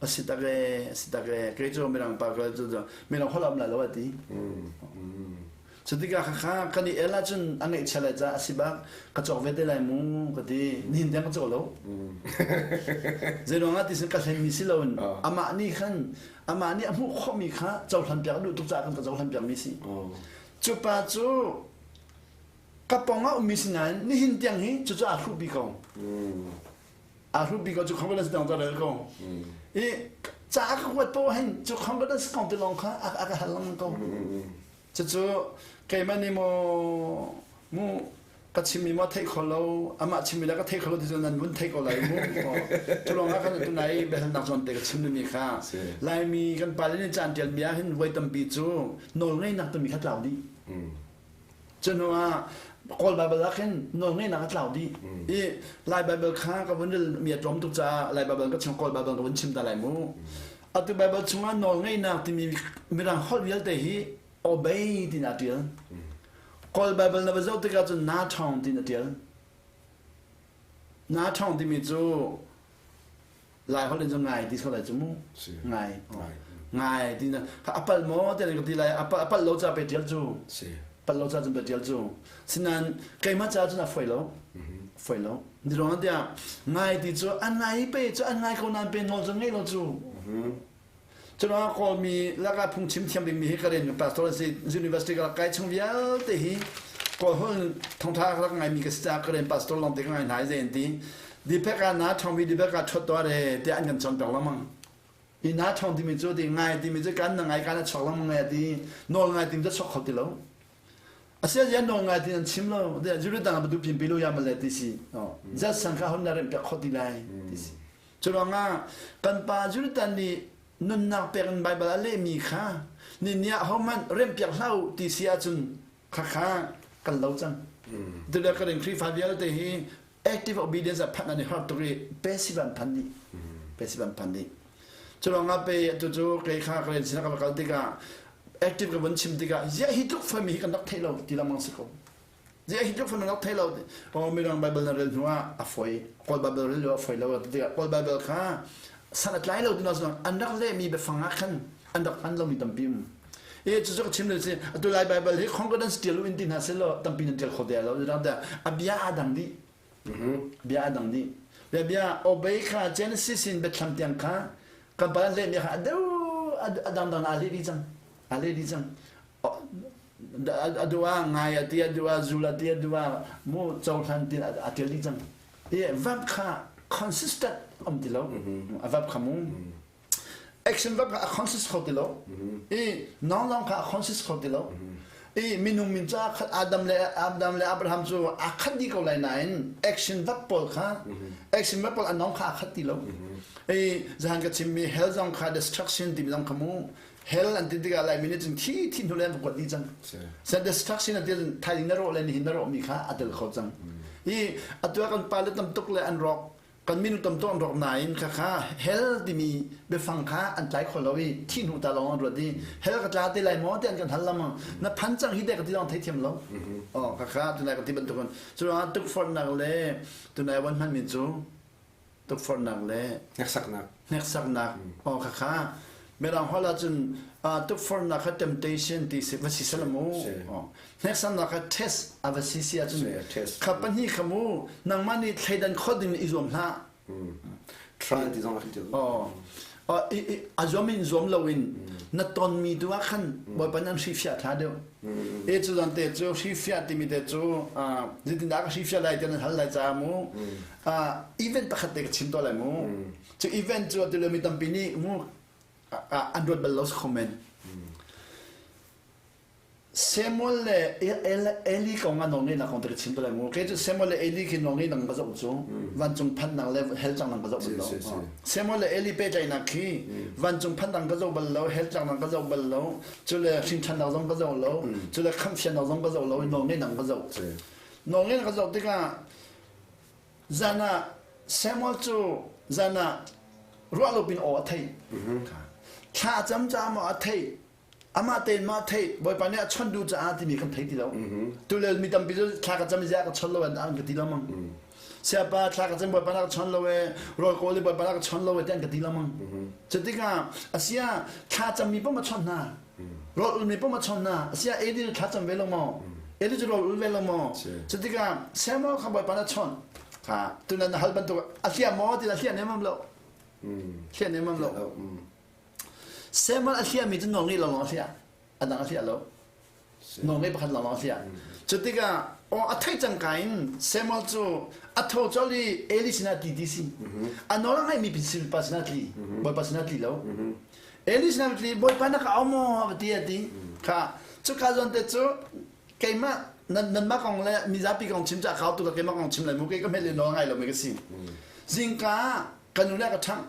A si tak ee, a si tak ee. Kei cu mirang pa ka cu mirang holh am lai lo a ti. Cutikah khakha kan i el ahcun a ngeihchia lai caah a si bak ka cawk ve te lai mu ka ti. Nihin tiang ka cawk lo. Zeiruangah ti sin ka hlenmi si loin amah nih khan amah nih a hmuh khawhmi kha cohlan piak a duh tuk caah kan ka cohlan piakmi si. Cu pa cu ka pong ah ummi si nain nihin tiang hi cucu aa hruhpi ko. Aa hruhpi ko cu confidence dang rel ko. I ca a ka kuat poah hin cu confidence kong te lawng kha a ka hal lengmang ko. Cucu keimah nih maw mu ka chimmi maw theih kho lo amah chimmi le ka theih kho lo ti cu nan vun theih ko lai mu. Cu lawng ah kan tunai biahalnak zawn te ka chim mi kha Laimi kan pale nih caan ṭialmi ah hin voi tampi cu nawlngeihnak timi kha tlau dih. Cu hnu ah Kawl Baibal ah khin nawlngeihnak a tlau dih. I Lai Baibal kha ka vun rel mi a tlawm tuk caah Lai Baibal ka chim Kawl Baibal ka vun chim ta lai mu. Atu Baibal chungah nawlngeihnak timi Mirang holh vialte hi obey tiin aa ṭial. Kawl Baibal na va zoh tikah cun na ṭhawng tiin a ṭial. Na ṭhawng timi cu Lai holh in cun ngai ti sual lai cu mu. Ngai. Ngai ti na a palh maw ti ka ti lai a palh lo ca pe ṭial cu. Palh lo ca cun pe ṭial cu. Sinain keimah ca cun a foi lo. Foi lo. Ni ruang tiah ngai ti cu an ngai pe cu an ngai ko nain pe nawl cu ngei lo cu. Curuangah Kawlmi lakah phungchim thiam dingmi hi ka rian pastor an si university ka rak kai chung vialte hi Kawl holh thawngtha ka rak ngaimi ka si caah ka rian pastor lawngte ka ngai hna i zei an ti. Dipek ah na ṭhawngmi dipek ah ṭhuat tuah re tiah an kan cawnpiak lengmang. Hi na ṭhawng timi cu ti ngai timi cu kan na ngai kan a chuak lengmang ngai ti nawl ngai timi cu chuak kho ti lo. Asia nawl ngai ti an chim lo. Judah dang ah du pin pilu ya male ti si. Zat sang kha hon na remh piak kho ti lai ti si. Curuangah kan pa Jonathan nih nunnak pek in Baibal a lehmi kha ni ah hohmanh remhpiak hlah u ti si ahcun khakha kan lo cang. Tule ka ring Khrihfa vialte hi active obedience ah phanh an i har tuk i passive an phan dih. Passive an phan dih. Curuangah pe atu cu kei kha ka rian sinah ka va kal tikah active ka vun chim tikah ziah hi tluk fami hi kan rak theih lo ti lengmang si ko. Ziah hi tluk rak thei lo oh mirang Bible na rel hnu ah a foi Kawl Bible rel lo a foi lo ti tikah Kawl Bible kha san a tlai lo ti na an rak lehmi biafang ah khan an rak hman lomi tampi um e cu cu ka chim le si atu lai Bible hi concordance tial in ti hna selaw tampi nan tial kho te lo a bia aa dang dih bia aa dang dih bia bia obey kha Genesis in Bethlehem tiang kha kan pa lehmi kha a deu a dangdang aa leh dih cang aa leh dih cang a duh ah ngai a ti a duh ah zul a ti a duh ah mu cohlan ti a tial dih cang i verb kha consistent um ti lo a verb kha mu action verb kha a consist kho ti lo i noun lawng kha a consist kho ti lo i minung min cu Adam le Adam le Abraham cu a khat dih ko lai nain action verb pawl kha action verb pawl a noun kha a khat ti lo i zahan ka chimmi hell zong kha destruction timi zong kha mu Hell an ti tikah Laimi nih cun thi thi hnu le an va kuat dih cang. Sen destruction an ti thaizing na rawh le nihin na rawhmi kha a tel kho cang. Hi atu ah kan pale tam tuk le an rawk kan minung tam tuk an rawk nain kha kha hell timi biafang kha an tlai kho lo i thi hnu ta lawng an ruat i hell ka tla te lai maw ti an kan hal lamang na phan cang hi te ka ti lawng theithiam lo. Oh kha kha tunai ka ti bantukun cu tukforhnak le tunai wan hmanmi cu tukforhnak le hneksaknak hneksaknak aw khakha mirang holh ahcun tukforhnak kha temptation ti si va si sala mu hneksaknak kha test a va si si ahcun kha pahnih kha mu nangmah nih thleidan khawh ding i zuam hlah try ti zong ah a zuam in zuam loin na tonmi tu ah khan bawipa nan hrifiah tha deuh e cu zan te cu hrifiah timi te cu zeitindah ka hrifiah lai ti nan hal lai ca mu event pakhat te ka chim to lai mu cu event cu atu mi tampi nih mu an ruat bal lo comment Samuel le Eli kong ah nawlngeihnak kong te ka chim te lai mu. Kei cu Samuel le Eli khi nawlngeihnak ka zoh cu vancung phannak le hell cangnak ka zoh bal lo. Samuel le Eli pehtlaihnak khi vancung phannak ka zoh bal lo, hell cangnak ka zoh bal lo, cu le hrinṭhannak zong ka zoh lo, cu le khamhfiannak zong ka zoh lo, nawlngeihnak ka zoh. Nawlngeihnak ka zoh tikah zan ah Samuel cu zan ah ruah lo pin aw a theih. Thla a cam caah maw a theih, amah tein mah theih bawipa nih a chawnh duh caah timi kan thei ti lo tulel mi tampi cu thla ka cam zia ka chon lo an an ka ti lengmang siapa thla ka cam bawipa na ka chon lo e rawl kawl i bawipa na ka chon lo e ti an ka ti lengmang cutikah asia thla cammi pom a chawnh hna. Rawl ulmi pom a chon na. Asia Eli thla cam ve lo maw? Eli cu rawl ul ve lo maw? Cutikah Samuel kha Bawipa na chon. Kha tunan na hal bantuk a hliah maw ti a hliah nemam lo. Hliah nemam lo. Samuel a hliahmi cu nawl ngei lo lawng a hliah. A dang a hliah lo. Nawlngeih pakhat lawng a hliah. Cu tikah aw a theih cangka in Samuel cu a tho colh i Eli sinah tli ti si. A nawl a ngaihmi pa sinah tli. Bawipa sinah tli lo. Eli sinah tli Bawipa na ka au maw va ti a ti. Kha cuka zawn te cu keimah nanmah kong le mizapi kong chim cu a kau tuk keimah kong chim lai mu kei ka hmet le nawl ngai lo mi ka si. Zingka ka nu le ka ṭhangh.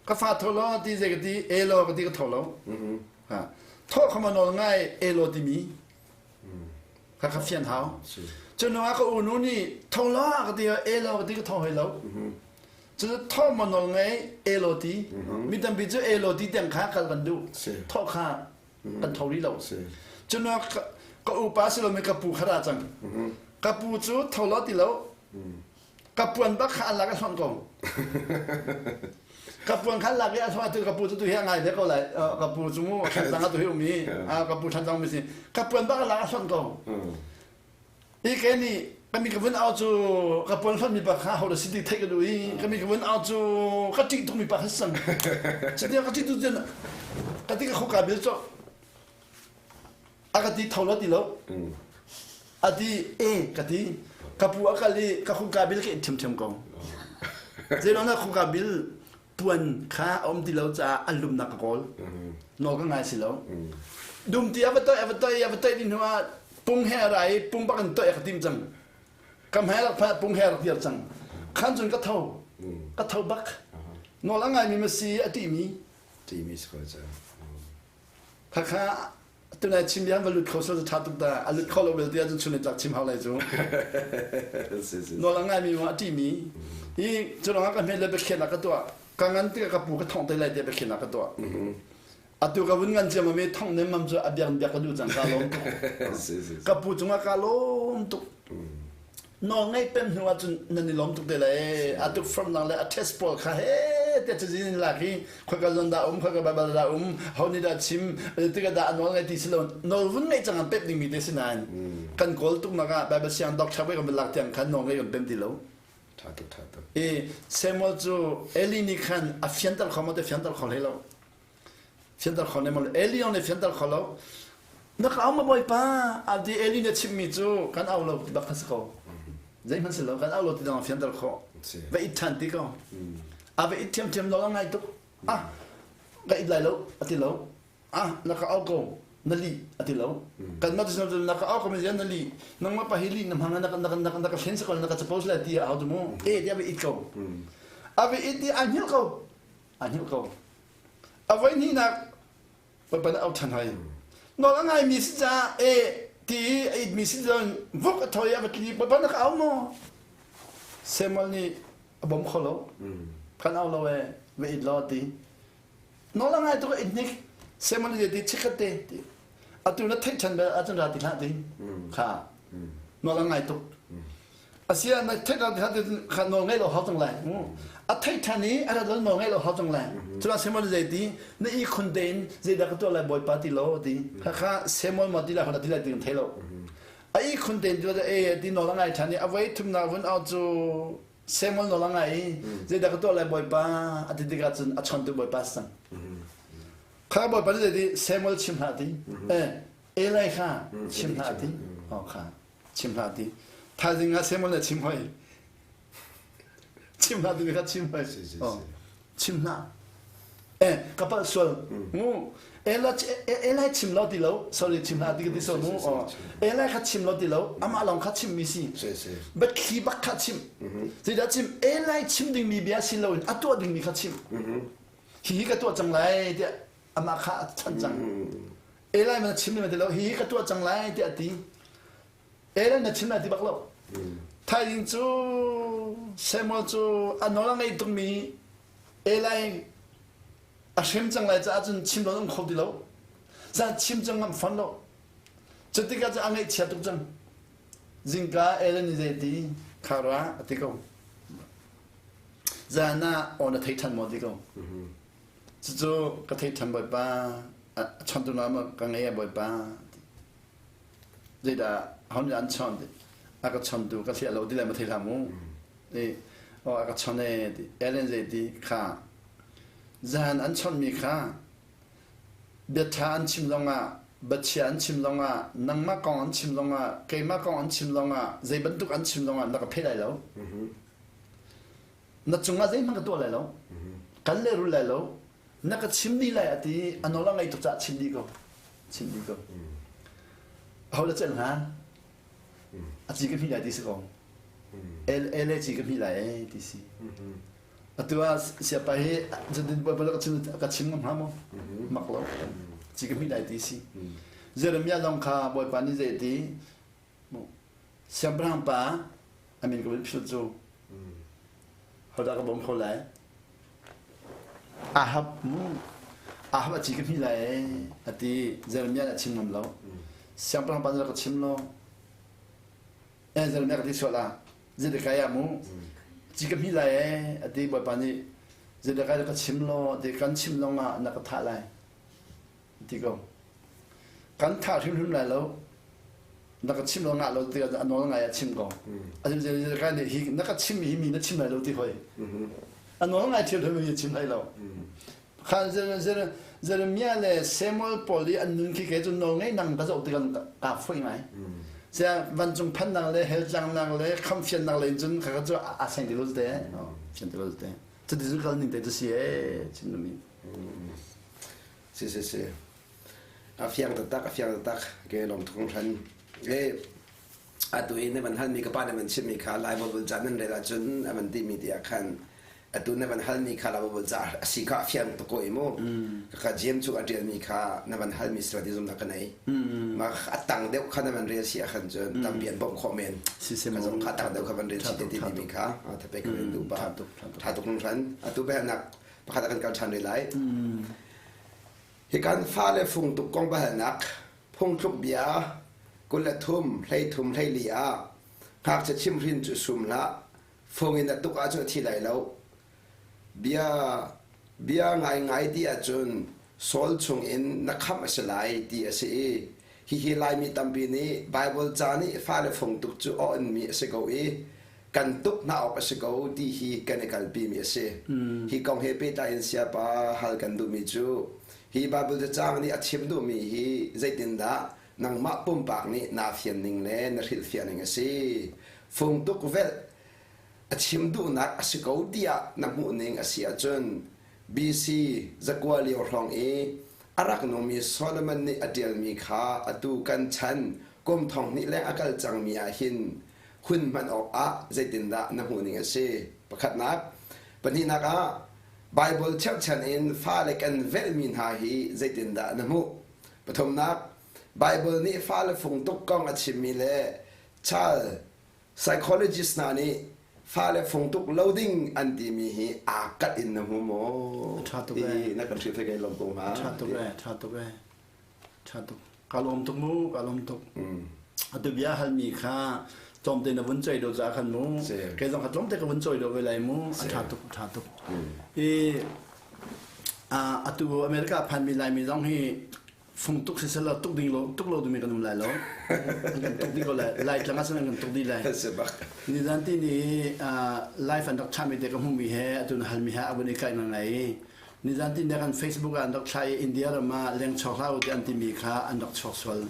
Ka fa tho law ti zei ka ti elo ka ti ka tho lo. Thawh kha ma nawl ngai elo timi kha ka fian hau. Cu hnu ah ka unu nih tho la ka ti elo ka ti ka tho hoi lo. Cu thawh ma nawl ngai elo ti. Mi tampi cu elo ti tiang kha kal kan duh. Thawh kha kan tho rih lo. Cu hnu ah ka upa si lomi ka pu kha ra cang. Ka pu cu tho lo ti lo. Ka puan bak kha an lak a hlonh ko. Ka puan kha lak i a hlonh tu ka pu cu tu hi a ngai ve ko lai. Ka pu cu mu thantlang ah tu hi um i ka pu thantlang mi si. Ka puan bak a lak a hlonh ko. I ke nih ka mi ka vun au cu ka puan hlonh mi pa kha ho da si ti theih ka duh i ka mi ka vun au cu ka ṭih tuk mi pa kha sang. Cuti ka ṭih tuk cun ka ti ka khuka bil cawk. A ka ti tho lo ti lo. A ti e ka ti. Ka pu a kal i ka khungka bil ka it ṭhiamṭhiam ko. Zeilawng na khungka bil puan kha a um ti lo caah an lumnak ka kawl. Nawl ka ngai si lo. Dum ti a va toih a va toih a va toih dih hnu ah pung he a ra i pung bak in toih a ka tim cang. Ka hmai rak phan pung he a rak dir cang. Khan cun ka tho. Ka tho bak. Nawl a ngaimi ma si a ṭihmi. Ṭihmi si ko cu. Khakha tunai chim biang va lut kho sel ṭha tuk ta a lut kho lo belte ahcun chun tlak chim hau lai cu. Nawl a ngaimi ma a ṭihmi hi cu lawngah ka hmet le biakhiahnak ka tuah ka ngan tikah ka pu ka thongh te lai tiah biakhiahnak ka tuah. Atu ka vun ngan ciam mi thongh nemmam cu a biak biak ka duh cang ka lawm tuk. Ka pu cungah ka lawm tuk. Nawl ngeih pem hnu ahcun nan i lawm tuk te lai. A tukforhnak le a test pawl kha he tiah cazin in lak i khoika zawn dah um, khoika Baibal dah um, ho nih dah chim, tikah dah a nawl ngai ti si lo. Nawl vun ngeih cang an pek dingmi te si nain kan kawl tuknak ah Baibal siang doctor kan van lak tiang khan nawl ngeih kan pem ti lo. Tha tuk, tha tuk. I Samuel cu Eli nih khan a fianter kho maw te fianter kho hlei lo. Fianter kho ne maw Eli nih fianter kho lo. Na ka au ma bawipa adi Eli nih a chimmi cu kan au lo ti bak kha si ko. Zeihmanh si lo kan au lo ti dang fianter khawh. Va it ṭhan ti ko. A va it ṭhiamṭhiam lo a ngai tuk. Ah ka it lai lo a ti lo. Ah na ka au ko na li a ti lo. Kan mah tu na ka au ko mi na li. Nangmah pa hi li na hmang na na na na ka thlen si ko na ka capo si lai ti a hau tu mu. E ti a va it ko. A va it i a hngilh ko. A hngilh ko. A voi hnihnak Bawipa nih au ṭhan hoi. Nawl a ngaimi si caah e ti i a itmi si cun vuk a tho i a va tli. Bawipa na ka au maw? Samuel nih a bawm kho lo. Kan au lo e, va it law ti. Nawl a ngai tuk a it hnik. Samuel nih ti chikkhat te ti. Atu na theih ṭhan bel ahcun ra ti hlah ti. Kha. Nawl a ngai tuk. Asia na theih ṭhan ti kha nawl ngeih lo hau cang lai. A theih ṭhan i a rat lo nawl ngeih lo hau cang lai. Cun Samuel zei ti na i khun tein zeidah ka tuah lai Bawipa ti lo ti. Kha kha Samuel maw ti lai hodah ti lai ti kan thei lo. A i khun tein tu e ti nawl a ngai ṭhan i a voi thumnak vun au cu Samuel nawl a ngai i zeidah ka tuah lai Bawipa a ti tikah cun a chawntu Bawipa si cang. Kha Bawipa nih zei ti Samuel chim hlah ti. Eh Eli kha chim hlah ti. Oh kha. Chim hlah ti. Thaizing ah Samuel le chim hoi. Chim hlah ti kha chim hoi. Oh. Chim hlah. Eh, ka palh sual. Mu. Ela Ela chim lo ti lo. Sorry, chim hlah ti ka ti so mu. Oh. Ela kha chim lo ti lo. Amah lawng kha chim mi si. But thli bak kha chim. Zeidah chim? Ela chim ding mi bia si lo in a tuah ding mi kha chim. Hi hi ka tuah cang lai tiah amah kha a chan cang. Eli na chim ti lo hi ka tuah cang lai tiah a ti. Eli na chim lai ti bak lo. Thaizing cu Samuel cu a nawl a ngei tukmi Eli a hrem cang lai caah cun chim lo um kho ti lo. Zan chim cang ngam fawn lo. Cutikah cu a ngaihchia tuk cang. Zingka Eli nih zei ti khara a ti ko. Zan ah aw na thei ṭhan maw ti ko. Cucu ka thei ṭhan Bawipa. A chontu na ma ka ngei a bawipa. Zeidah hon an chon ti. A ka chontu ka thlia lo ti le ma thei hlah mu. I o a ka chon e ti. Ellen zei ti kha zan an chonmi kha biaṭha an chim zongah biachia an chim zongah nangmah kong an chim zongah keimah kong an chim zongah zei bantuk an chim zongah na ka pheh lai lo. Na cungah zeihmanh ka tuah lai lo. Kan lehrul lai lo. Na ka chim dih lai a ti a nawl a ngei tuk caah chim dih ko. Chim dih ko. Aho le celh hnga? A ci ka hmih lai ti si ko. El ci ka hmih lai e ti si. Atu ah siapa hi cutin baibal ka chim ka chim ngam hnga maw? Mak lo. Ci ka hmih lai ti si. Jeremiah zong kha Bawipa nih zei ti Siangpahrang pa a min ka vun philh cu hodah ka bawm kho lai? Ahab mu Ahab a ci ka hmih lai ee a ti Jeremiah nih a chim ngam lo. Siangpahrang pa nih ka chim lo. Eh Jeremiah ka ti sual ah Zedekiah mu ci ka hmih lai ee a ti Bawipa nih Zedekiah ka chim law ti kan chim lawng ah na ka thah lai. ti ko. Kan thah hrimhrim lai lo. Na ka chim lo ngah lo ti a nawl ngai a chim ko. A chim kai nih hi na ka chim hi mi na chim lai lo ti hoi. A nawl ngai thil hoi mi chim lai lo. Khan Jeremiah le Samuel pawl i an nun khi ke cu nawl ngei nang ka zoh ti kan ka foi ngai. Sia vancung phannak le hell tlangnak le khamfiannak le cun kha cu a seng ti lo te. Fian ti lo te. Cuti cu kal ning te cu si ee chim mi. Si si si. A fiang taktak, a fiang taktak. Ke lawm tuk hran. E atu i na van halmi ka pa na van chimmi kha Lai Baibal ca nan rel ahcun a van timi ti ah khan atu na van halmi kha Lai Baibal ca a si kha a fiang tuk ko i mu. Ka James cu a ṭialmi kha na van halmi sila ti zumnak ka nei. Ma a tang deuh kha na van rel si ahkhan cun tampi an bawmh khawh men. Si si Ka zong kha tang deuh kha van rel si te timi kha thapek ka van duh pa. Tha tuk hran. Atu biahalnak pakhat ah kan kal ṭhan rih lai. Hi kan fale fung tuk kong biahalnak phungthluk bia 23 33 14 ah ngakchia chimhrin cu sum hlah fung in a tuk ahcun a thi lai lo. Bia bia ngaingai ti ahcun Saul chung in na khamh a si lai ti a si i hihi Laimi tampi nih Baibal ca nih fale fung tuk cu aw-onmi a si ko i kan tuk hna awk a si ko ti hi kan i kalpimi a si. Hi kong he pehtlai in siapa hal kan duhmi cu hi Baibal cacang nih a chim duhmi hi zeitindah nangmah pumpak nih naa fian ning le na hrilhfiah ning a si. Fung tuk velh a chim duhnak a si ko tiah na hmuh ning a si ahcun BC zakua lio hrawng i a rak nungmi Solomon nih a ṭialmi kha atu kan chan kum thong hnih leng a kal cangmi ah hin hun hman awkah zeitindah na hmuhning a si? Pakhatnak. Pahnihnak ah, Baibal cherhchan in fale kan velhmi hna hi zeitindah na hmuh? Pathumnak, Baibal nih fale fung tuk kong a chimmi le child psychologist hna nih fale fung tuk lo ding an timi hi aa kalh in na hmu maw? Ṭha tuk Ti na kan hrilh kai lawm ko hnga. Ṭha tuk ee, ṭha tuk ee. Ṭha tuk. Ka lawm tuk mu, ka lawm tuk. Atu bia halmi kha tlawmte na vun choi do ca khan mu. Kei zong kha tlawmte ka vun choi do ve lai mu. A ṭha tuk, a ṭha tuk. I atu America phanmi Laimi zong hi fung tuk siselaw tuk ding lo tuk lo dumi kan um lai lo. An kan tuk dih ko lai. Lai tlang ah cun an kan tuk dih lai. Nizan ti ni live an rak thahmi te ka hmuhmi he atu na halmi he a vun i kaih ngai. Nizan tin kan Facebook ah an rak thlah i India ram ah leng chuak hlah u ti an timi kha an rak chuak sual.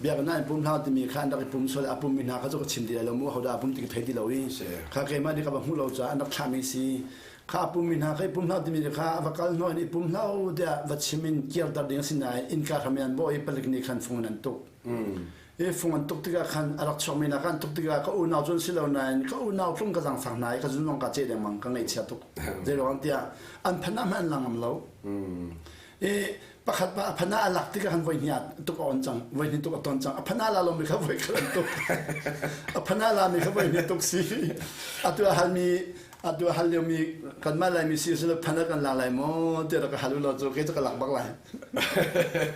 Biakinn ah in pum hlah u timi kha an rak i pum sual. A pummi hna kha cu ka chim ti lai lo mu hodah a pum ti ka thei ti lo i kha keimah nih ka va hmuh lo caah an rak thlahmi si. Kha a pummi hna kha i pum hlah timi kha a va kal hnawh in i pum hlah u tiah va chim in kirter ding a si nain innka hram in an bawh i palik nih khan fung in an tuk. I fung an tuk tikah khan a rak chuakmi hna kha an tuk tikah ka unau cu an si lo nain ka unau tlung ka zaangfak hna i ka zun zong kaa ceh lengmang ka ngaihchia tuk. Zeiruang tiah an phan ah hmanh an lang ngam lo. I pakhat pa a phan ah a lak tikah khan voi hnih ah tuk a on cang voi hnih tuk a ton cang a phan ah la lomi kha voi khat an tuk a phan ah lami kha voi hnih tuk si atu a halmi Atu hal lio mi kanmah Laimi si sila phan kan lak lai maw tiah rak ka hal ulaw cu kei cu ka lak bak lai.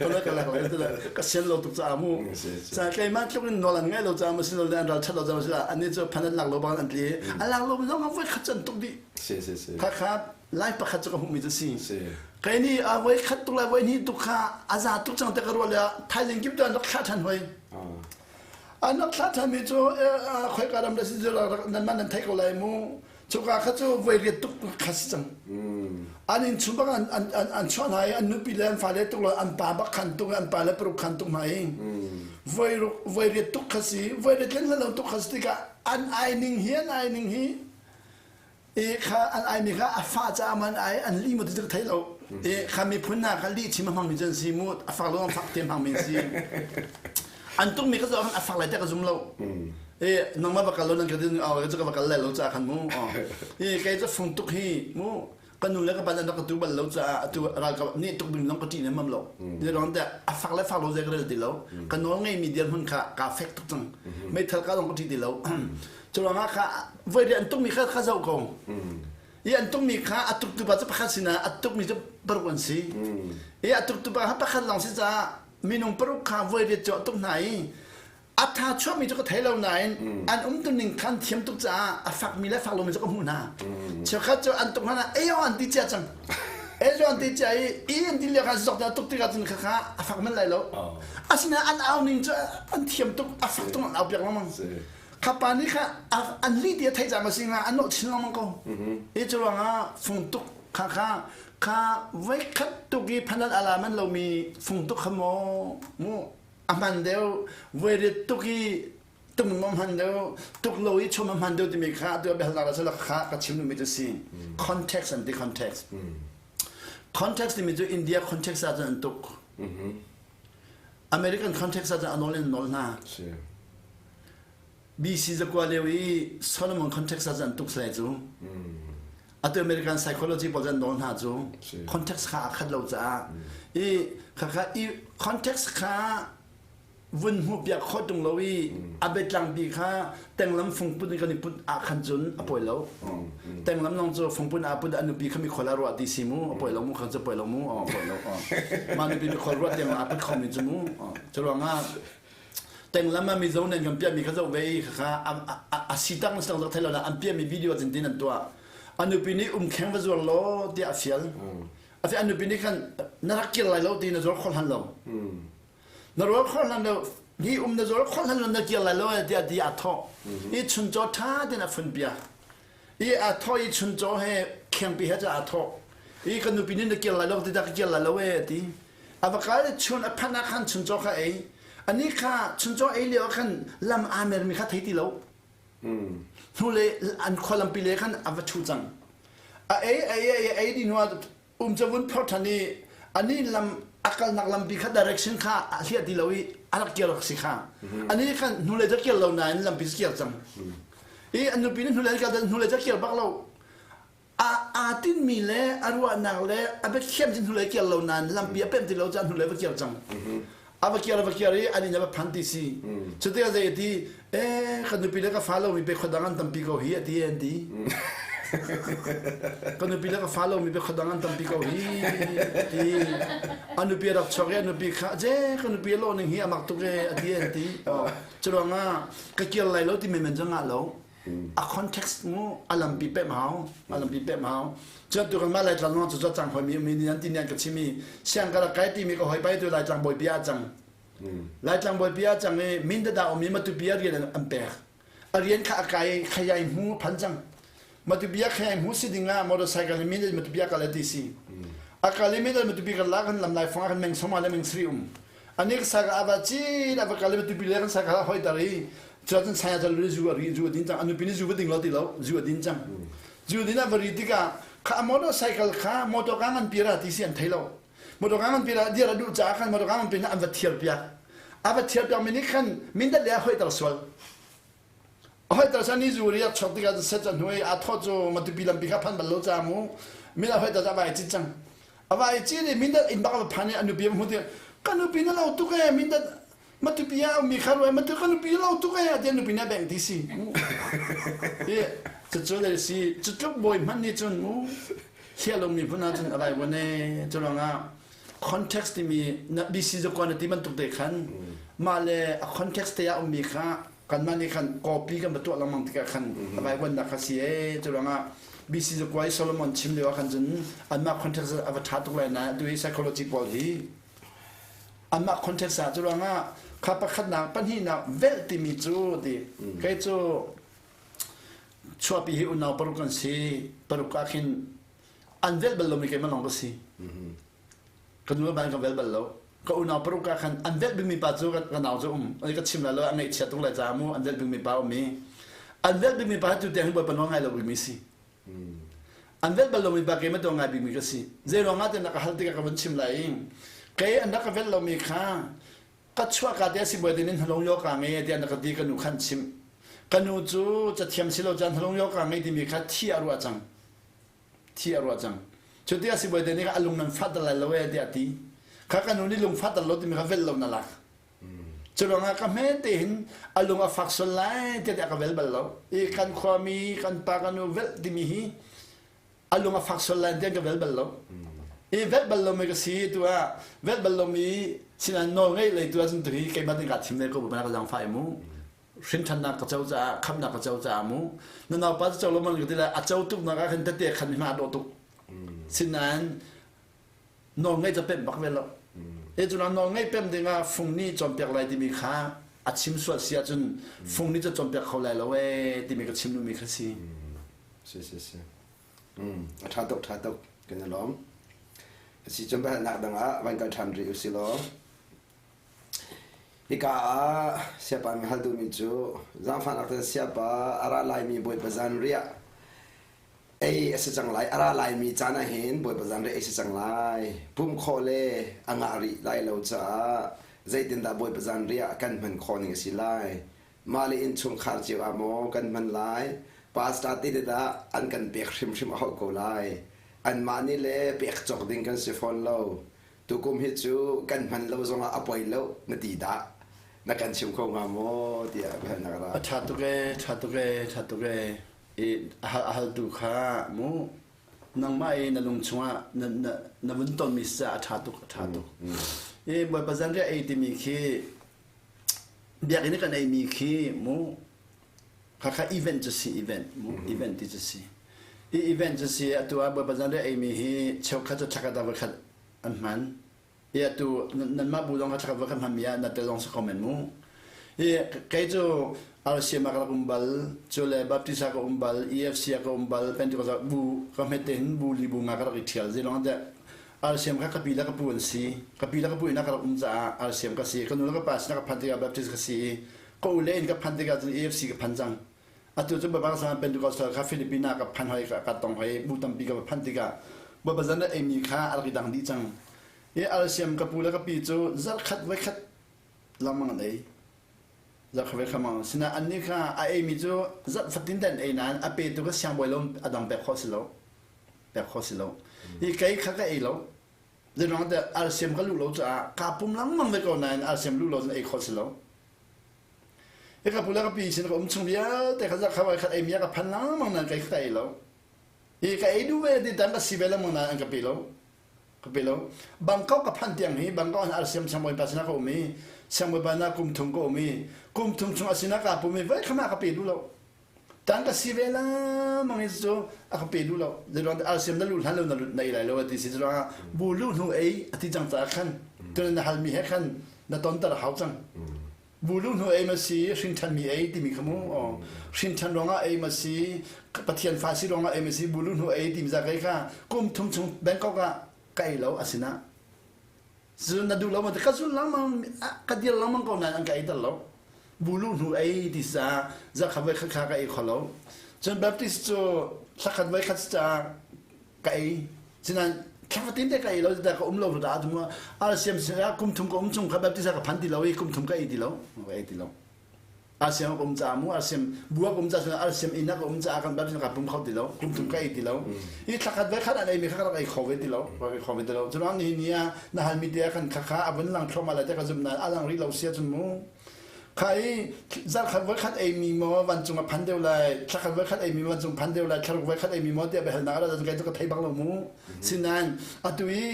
Phan ka lak lai tiah ka sian lo tuk caah mu. Ca keimah tluk in nawl an ngaih lo caah maw si lo le an ral ṭhat lo caah maw si lo annih cu phan an lak lo bang an tli. An lak lo zong ah voi khat cu an tuk dih. Si si si. Khakha lai pakhat cu ka hmuhmi cu si. Kei nih a voi khat tuk le voi hnih tuk kha a za tuk cang te ka ruah le thaizing kip tu an rak thlah ṭhan hoi. An rak thlah ṭhanmi cu khoika ram le si nanmah nan theih ko lai mu. Cuka kha cu voi riat tuk kha si cang. An inn chung bak an an an chuah hna i an nupi le an fale tuk lo an pa bak khan tuk an pa le paruk khan tuk hna i voi ruk voi riat tuk kha si voi riat len lo tuk kha si tikah an ai ning hi an ai ning hi i kha an ai mi kha a fa caah man ai an li mu ti cu thei lo i kha miphun hna kha lih chim a hmang mi cu an si mu a fak lo fak te hmang mi si an tuk mi kha cu a fak lai te ka zum lo i nangmah va kal lo nan ka din au ka va kal lai lo ca khan mu i kei cu fung tuk hi mu ka nu le ka pa an rak ka tu bal lo caah atu ralkap nih tuk ding zong ka ṭih lemmam lo ni rong te a fak le fak lo zei ka rel ti lo ka nawl ngei mi dirhmun kha kaa fek tuk cang meithal ka zong ka ṭih ti lo cu ruangah kha voi ri an tukmi kha kha zoh ko i an tukmi kha a tuktu pa cu pakhat sinah a tukmi cu paruk an si i a tuktu pa kha pakhat lawng si caah minung paruk kha voi riat cu a tuk hna i a tha chuahmi cu ka thei lo nain an umtuning khan thiam tuk caah a fakmi le fak lomi cu ka hmuh hna cheukhat cu an tuk hna eyo an ti cia cang eyo an ti cia i i an ti lio khan zok tuk tikah cun kha kha a fak men lai lo asinain an au ning cu an thiam tuk a fak tuk an au piak lengmang kha pa nih kha an li ti a theih caah si nga an nawh chin lengmang ko i cu ruangah fung tuk kha kha kha voikhat tuk i phanat ala man lomi fung tuk kha maw mu a hman deuh voirit tuk i tung ma hman deuh tuk lo i chum a hman deuh timi kha atu biahalnak la sala kha ka chim duhmi cu si context an ti context context timi cu India context ah cun an tuk American context ah cun a nawl in nawl hna BC zakua lio i Solomon context ah cun an tuk salai cu atu American psychology pawl an nawl hna cu context kha a khat lo caah i khakha i context kha vun hmuh piak khawh tung lo i a biatlang bi kha tenglam fungput in kan i put ah khan cun a pawi lo tenglam long cu fungput ah put a nupi kha mikhual ah ruah ti si mu a pawi lo mu kha cu pawi lo mu a pawi lo mah nupi mikhual ruah tiang a put kho mi cu mu cu ruangah tenglam ah mizo nen kan piahmi kha zoh ve i khakha a si tak si tak thei lo an piahmi video cin tin an tuah a nupi nih umkheng va zuar law tiah a fial a fi an nupi nih khan na rak kir lai lo ti na zuar khawh hlan lo na rual khawh hlan lo hi um na zuar khawh hlan lo na kir lai lo tiah ti a thawh i chuncaw ṭha tein a fun piak i a thawh i chuncaw he khengpi he ca a thawh i ka nupi nih na kir lai lo ti dah ka kir lai lo e ti A va kal i chun a phanh ah khan chuncaw kha ei. Anih kha chuncaw ei lio ah khan lam aa mermi kha thei ti lo. Hnulei an khua lampi le khan a va ṭhu cang. A ei a ei a ei dih hnuah um cu vun phor ṭhan i anih lam a kalnak lampi kha direction kha a hliah ti lo i a rak kir rak si kha. Anih khan hnulei cu kir lo nain lampi cu kir cang. I an nupi nih hnulei kal hnulei cu kir bak lo. Aa tinhmi le a ruahnak le a biathiam cu hnulei kir lo nain lampi a pemh ti lo caah hnulei va kir cang. A va kir a va kir i an inn a va phan ti si. Cuti a zei a ti, eh ka nupi le ka fa lomi pe khuadang an tampi ko hi a ti an ti. Ka nupi le ka fa lomi pe khuadang an tampi ko hi a ti. A nupi a rak chuak i a nupi kha je ka nupi a lawh ning hi a mak tuk e a ti an ti. Curuangah ka kir lai lo ti menmen cu ngah lo. A context mu a lampi pemh hau a lampi pemh hau cu tu kan mah Laitlang zong cu cang hoi mi mi nih an ti nih an ka chim i siang ka rak kai ti mi ka hoi pai tu Laitlang bawipi ah cang Laitlang bawipi ah cang i min da um i Matupi ah rian an pek a rian kha a kai khayai hmu phan cang Matupi ah khayai hmu si ding ah motorcycle in min Matupi ah kal ti si a kal i min Matupi kan la kan lam lai fong ah kan meng soma le meng sri um anik sa ka ava cin ava kal i tupi le kan sa kha hoi tar i cun saya cal lu zu a ri zu a din cang anu pin zu va ding lo ti lo zu a din cang zu din a va ri tikah kha motorcycle kha motor ka ngan pira ti si an thei lo motor ka ngan pira dir a duh caah khan motor ka ngan pin an va thiar piak a va thiar piak mi nih khan mindat le a hoi tar sual Hoi ta san i zu riak chok tikah set chan hnuai a thaw cu Matupi lampi kha phan bal lo ca mu min a hoi ta a vai cit cang a vai cit i mindat in bak a phan i a nupi a hmu ti ka nupi na lo tuk e mindat Matupi ah ummi kha ruai matu ka nupi lo tuk e ati nupi na beng ti si. I cucu le si cutluk bawi hmanh nih cun mu hia lomi phun ah cun a vai wan e cu ruangah context timi na BC zakua na ti bantuk te khan mah le a context te ah ummi kha kanmah nih khan copy kan va tuah lengmang tikah khan a vai wannak kha si e cu ruangah BC zakua i Solomon chim lio ah khan cun anmah context a va ṭha tuk lai na tu hi psychology pawl hi anmah context ah cu ruangah kha pakhatnak pahnihnak velh timi cu ti kei cu chuahpi hi unau paruk kan si paruk ah khin an velh bal lomi keimah lawng ka si ka nu le ban ka vel bal lo ka unau paruk ah khan an velh bikmi pa cu ka nau cu um ka chim lai lo a ngaihchia tuk lai caah mu an velh bikmi pa um i an velh bikmi pa tu tiang hi bawipa nawl ngai lo bikmi si an velh bal lomi pa keimah tuah ngai bikmi ka si zei ruangah tiah na ka hal tikah ka vun chim lai i kei an rak ka velh lomi kha ka chuahka te a si bawi din in hnalong yo ka ngei tiah na ka ti ka nu khan chim ka nu cu cathiam si lo caan hnalong yo ka ngei timi kha thi a ruah cang thi a ruah cang cu ti a si bawi te nih a lung nan fat lai lo e tiah a ti kha ka nu nih lung fat lo timi kha velh lo na lak cu ruangah ka hme te hin a lung a fak sual lai tiah ka vel bal lo i kan khuami kan pa ka nu velh timi hi a lung a fak sual lai tiah ka vel bal lo i velh bal lomi ka si tu ah velh bal lomi sinan nawl ngeih lei tu ah cun tu hi keimah tin ka thim ve ko bu ka zang fai mu hrinthannak ka co caah khamnak ka co caah mu na naupa cu co lo man ka ti lai a co tuk nak ah khan tete khan mi hma dawh tuk sinain nawl ngeih ca pemh bak ve lo e cu nawl ngeih pemh dingah fung nih cawnpiak lai timi kha a chim sual si ahcun fung nih ca cawnpiak kho lai lo ee timi ka chim duhmi kha si si si si a ṭha tuk ṭha tuk kan i lawm si cun nak dang ah van kal ṭhan rih usih law Hika ah siapa nih hal duhmi cu zaangfahnak tein siapa a ra laimi Bawipa zanriah ei a si cang lai. A ra laimi caan ah hin Bawipa zanriah ei si cang lai. Pumh khawh le a ngah rih lai lo caah zeitindah Bawipa zanriah kan hman khawh ning a si lai. Mah le innchungkhar cio ah maw kan hman lai? Pastor te dah an kan pek hrimhrim a hauh ko lai. Anmah nih le pek cawk ding kan si fawn lo. Tukum hi cu kan hman lo zongah a poi lo na ti dah na kan chim kho hnga maw tiah biahalnak ra. A ṭha tuk ee, ṭha tuk ee, ṭha tuk ee. I a hal a haltu kha mu nangmah i na lung chungah na na na vun tonmi si caah a ṭha tuk, a ṭha tuk. I Bawipa zanriah ei timi khi biakinn i kan eimi khi mu khakha event cu si event mu event ti cu si i event cu si atu ah Bawipa zanriah eimi hi cheukhat cu thlakhat ah voikhat an hman i atu nanmah bu zong kha thlakhat voikhat hmanmi ah na tel zong si kho men mu i kei cu RCM ah ka rak um bal cu le Baptist ah ka um bal EFC ah ka um bal Pentecost ah bu ka hmet te hin bu li bu nga ka rak i ṭhial zeilong ah RCM kha ka pi le ka pu an si ka pi le ka pu inn ah ka rak um caah RCM ka si ka nu le ka pa sinah ka phanh tikah Baptist ka si i ka u le inn ka phanh tikah cun AFC ka phan cang atu cu Bapak sang Pentecostal kha Philippines ah ka phan hoi ka tong hoi bu tampi ka phanh tikah Bapak zan eimi kha a rak i dang dih cang i RCM ka pu le ka pi cu zarkhat voikhat lengmang an ei zarkhat voikhat mang sina annih kha a eimi cu zarh fatin ten ei nain a petu ka siangbawi lo a dang pek khawh si lo pek khawh si lo hi kei kha ka ei lo Zeiruang dah RCM ka luh lo caah kaa pum lengmang ve ko nain RCM luh lo cun ei khawh si lo. Hi ka pu le ka pi sin ka um chung vialte kha zakha khat ei mi ka phan lengmang nain kei ka ei lo. Hi ka ei duh ve ti tan ka si ve lengmang nain an ka pe lo. Ka pe lo. Bangkok ka phan tiang hi Bangkok an RCM siangbawipa sinah ka um i siangbawipa na kum thum ka um i kum thum chung a sinah kaa pum i voi khamah ka pe duh lo. Tang ka si ve lengmang hi cu a ka pe duh lo. Zeiruang RCM na luh hlan lo na lut na ei lai lo a ti si ruangah bu luh hnu ei a ti cang caah khan tun na halmi he khan na tonter a hau cang. Bu luh hnu ei ma si hrin mi ei timi kha mu hrin ṭhan ruangah ei ma si Pathian fa si ruangah ei ma si bu luh hnu ei timi za kai kha kum thum chung Bangkok ah ka ei lo asina Cun na duh lo maw ka zul lengmang ka dir lengmang ko nain an ka ei ter lo. Bulu hnu ei ti sa zakhat voi khat kha ka ei kho lo. Cun Baptist cu thlakhat voi khat caah ka ei. Sinain thlafatin te ka ei lo ta ka um lo ta tu RCM sinah kum thum ka um chung kha Baptist ka phan ti lo i kum thum ka ei ti lo. Ka ei ti lo. Arsiam ka um caah mu arsiam bu ka um caah cun arsiam inn ah ka um caah kan ka pum kho ti lo kum thum ka ei ti lo i thlakhat ve khat an ei mi kha ka rak ei kho ve ti lo rak ei kho ve ti lo curuang nihin ni ah na hal mi te ah khan khakha a vun lang thluahmah lai te ka zumh nain a lang rih lo sia cun mu kha i zarkhat voi khat ei mi maw vancung a phan deuh lai thlakhat voi khat ei mi vancung phan deuh lai thlaruk voi khat ei mi maw tiah biahalnak a ra cun kai cu ka thei bak lo mu sinain atu i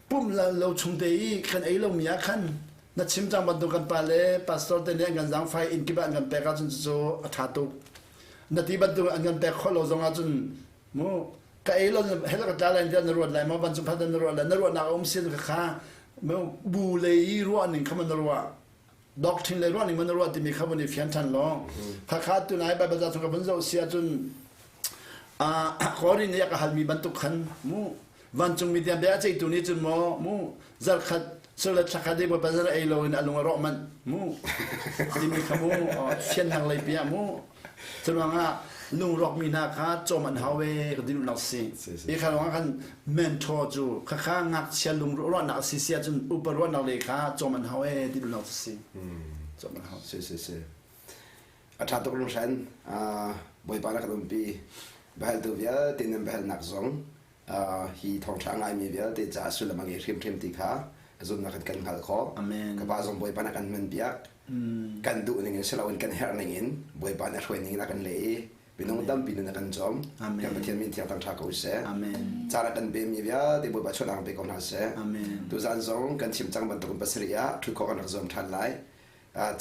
pum lo chung te i kan ei lo mi ah khan na chim cang bantuk kan pa le pastor te nih an kan zaangfai inn kip ah an kan pek ahcun cucu a ṭha tuk na ti bantuk an kan pek khawh lo zong ahcun mu ka ei lo hel ka tla lai tiah na ruat lai maw vancung phat na ruat lai na ruahnak a um sin kha kha bu lei i ruah ning kha man na ruah doctrine lei ruah ning man na ruah timi kha vun i fian ṭhan law kha kha tunai Bible ca chung ka vun zoh si ahcun Korin nih a ka halmi bantuk khan mu vancungmi tiang bia a ceihtu nih cun maw mu zarkhat sule thlakhat i bawipa zan ei loin a lung a rawh manh mu timi kha mu fiannak lei pi ah mu curuangah lungrawkmi hna kha cawm an hau ve ka ti duhnak si hi kha ruangah khan mentor cu khakha ngakchia lung ruahnak si si ahcun upa ruahnak lei kha cawm an hau e ti duhnak si cawm an hau si si si a ṭha tuk lunghran bawipa na kan umpi biahaltu vialte nan biahalnak zong hi thawngṭha a ngaimi vialte caah sullam a ngei hrimhrim ti kha zumhnak in kan hngalh khawh. Amen. Ka pa zong Bawipa na kan hmanpiak. Kan duh ning in si loin kan herh ning in Bawipa nih a hruai ning in a kan leh i minung tampi nun a kan cawm. Amen. Kan Pathian min thiang thangṭha ko seh. Amen. Caan a kan pemi vialte Bawipa chuahnak pe ko hna seh. Amen. Tuzaan zong kan chim cang bantukin pasarih ah ṭhu khawh kan rak zuam ṭhan lai.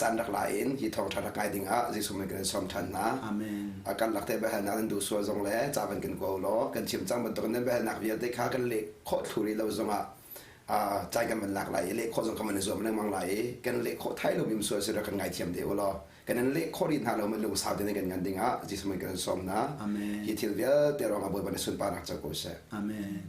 Caan rak la in hi thawngṭha rak ngai ding ah Jesuh min kan in sawm ṭhan hna. Amen. A kan lak te biahalnak nan duh sual zong le ca van kan ko law kan chim cang bantuk nan biahalnak vialte kha kan leh khawh thlu rih lo zong ah caan kan van lak lai i leh khawh zong kan van i zuam lengmang lai i kan leh khawh thai lo mi sual si kan ngaithiam te u law kan in leh khawh rih hna lo man lungsau te kan ngan ding ah Jesuh min kan in sawm hna. Amen. Hi thil vialte ruangah Bawipa nih sunparnak co ko seh. Amen.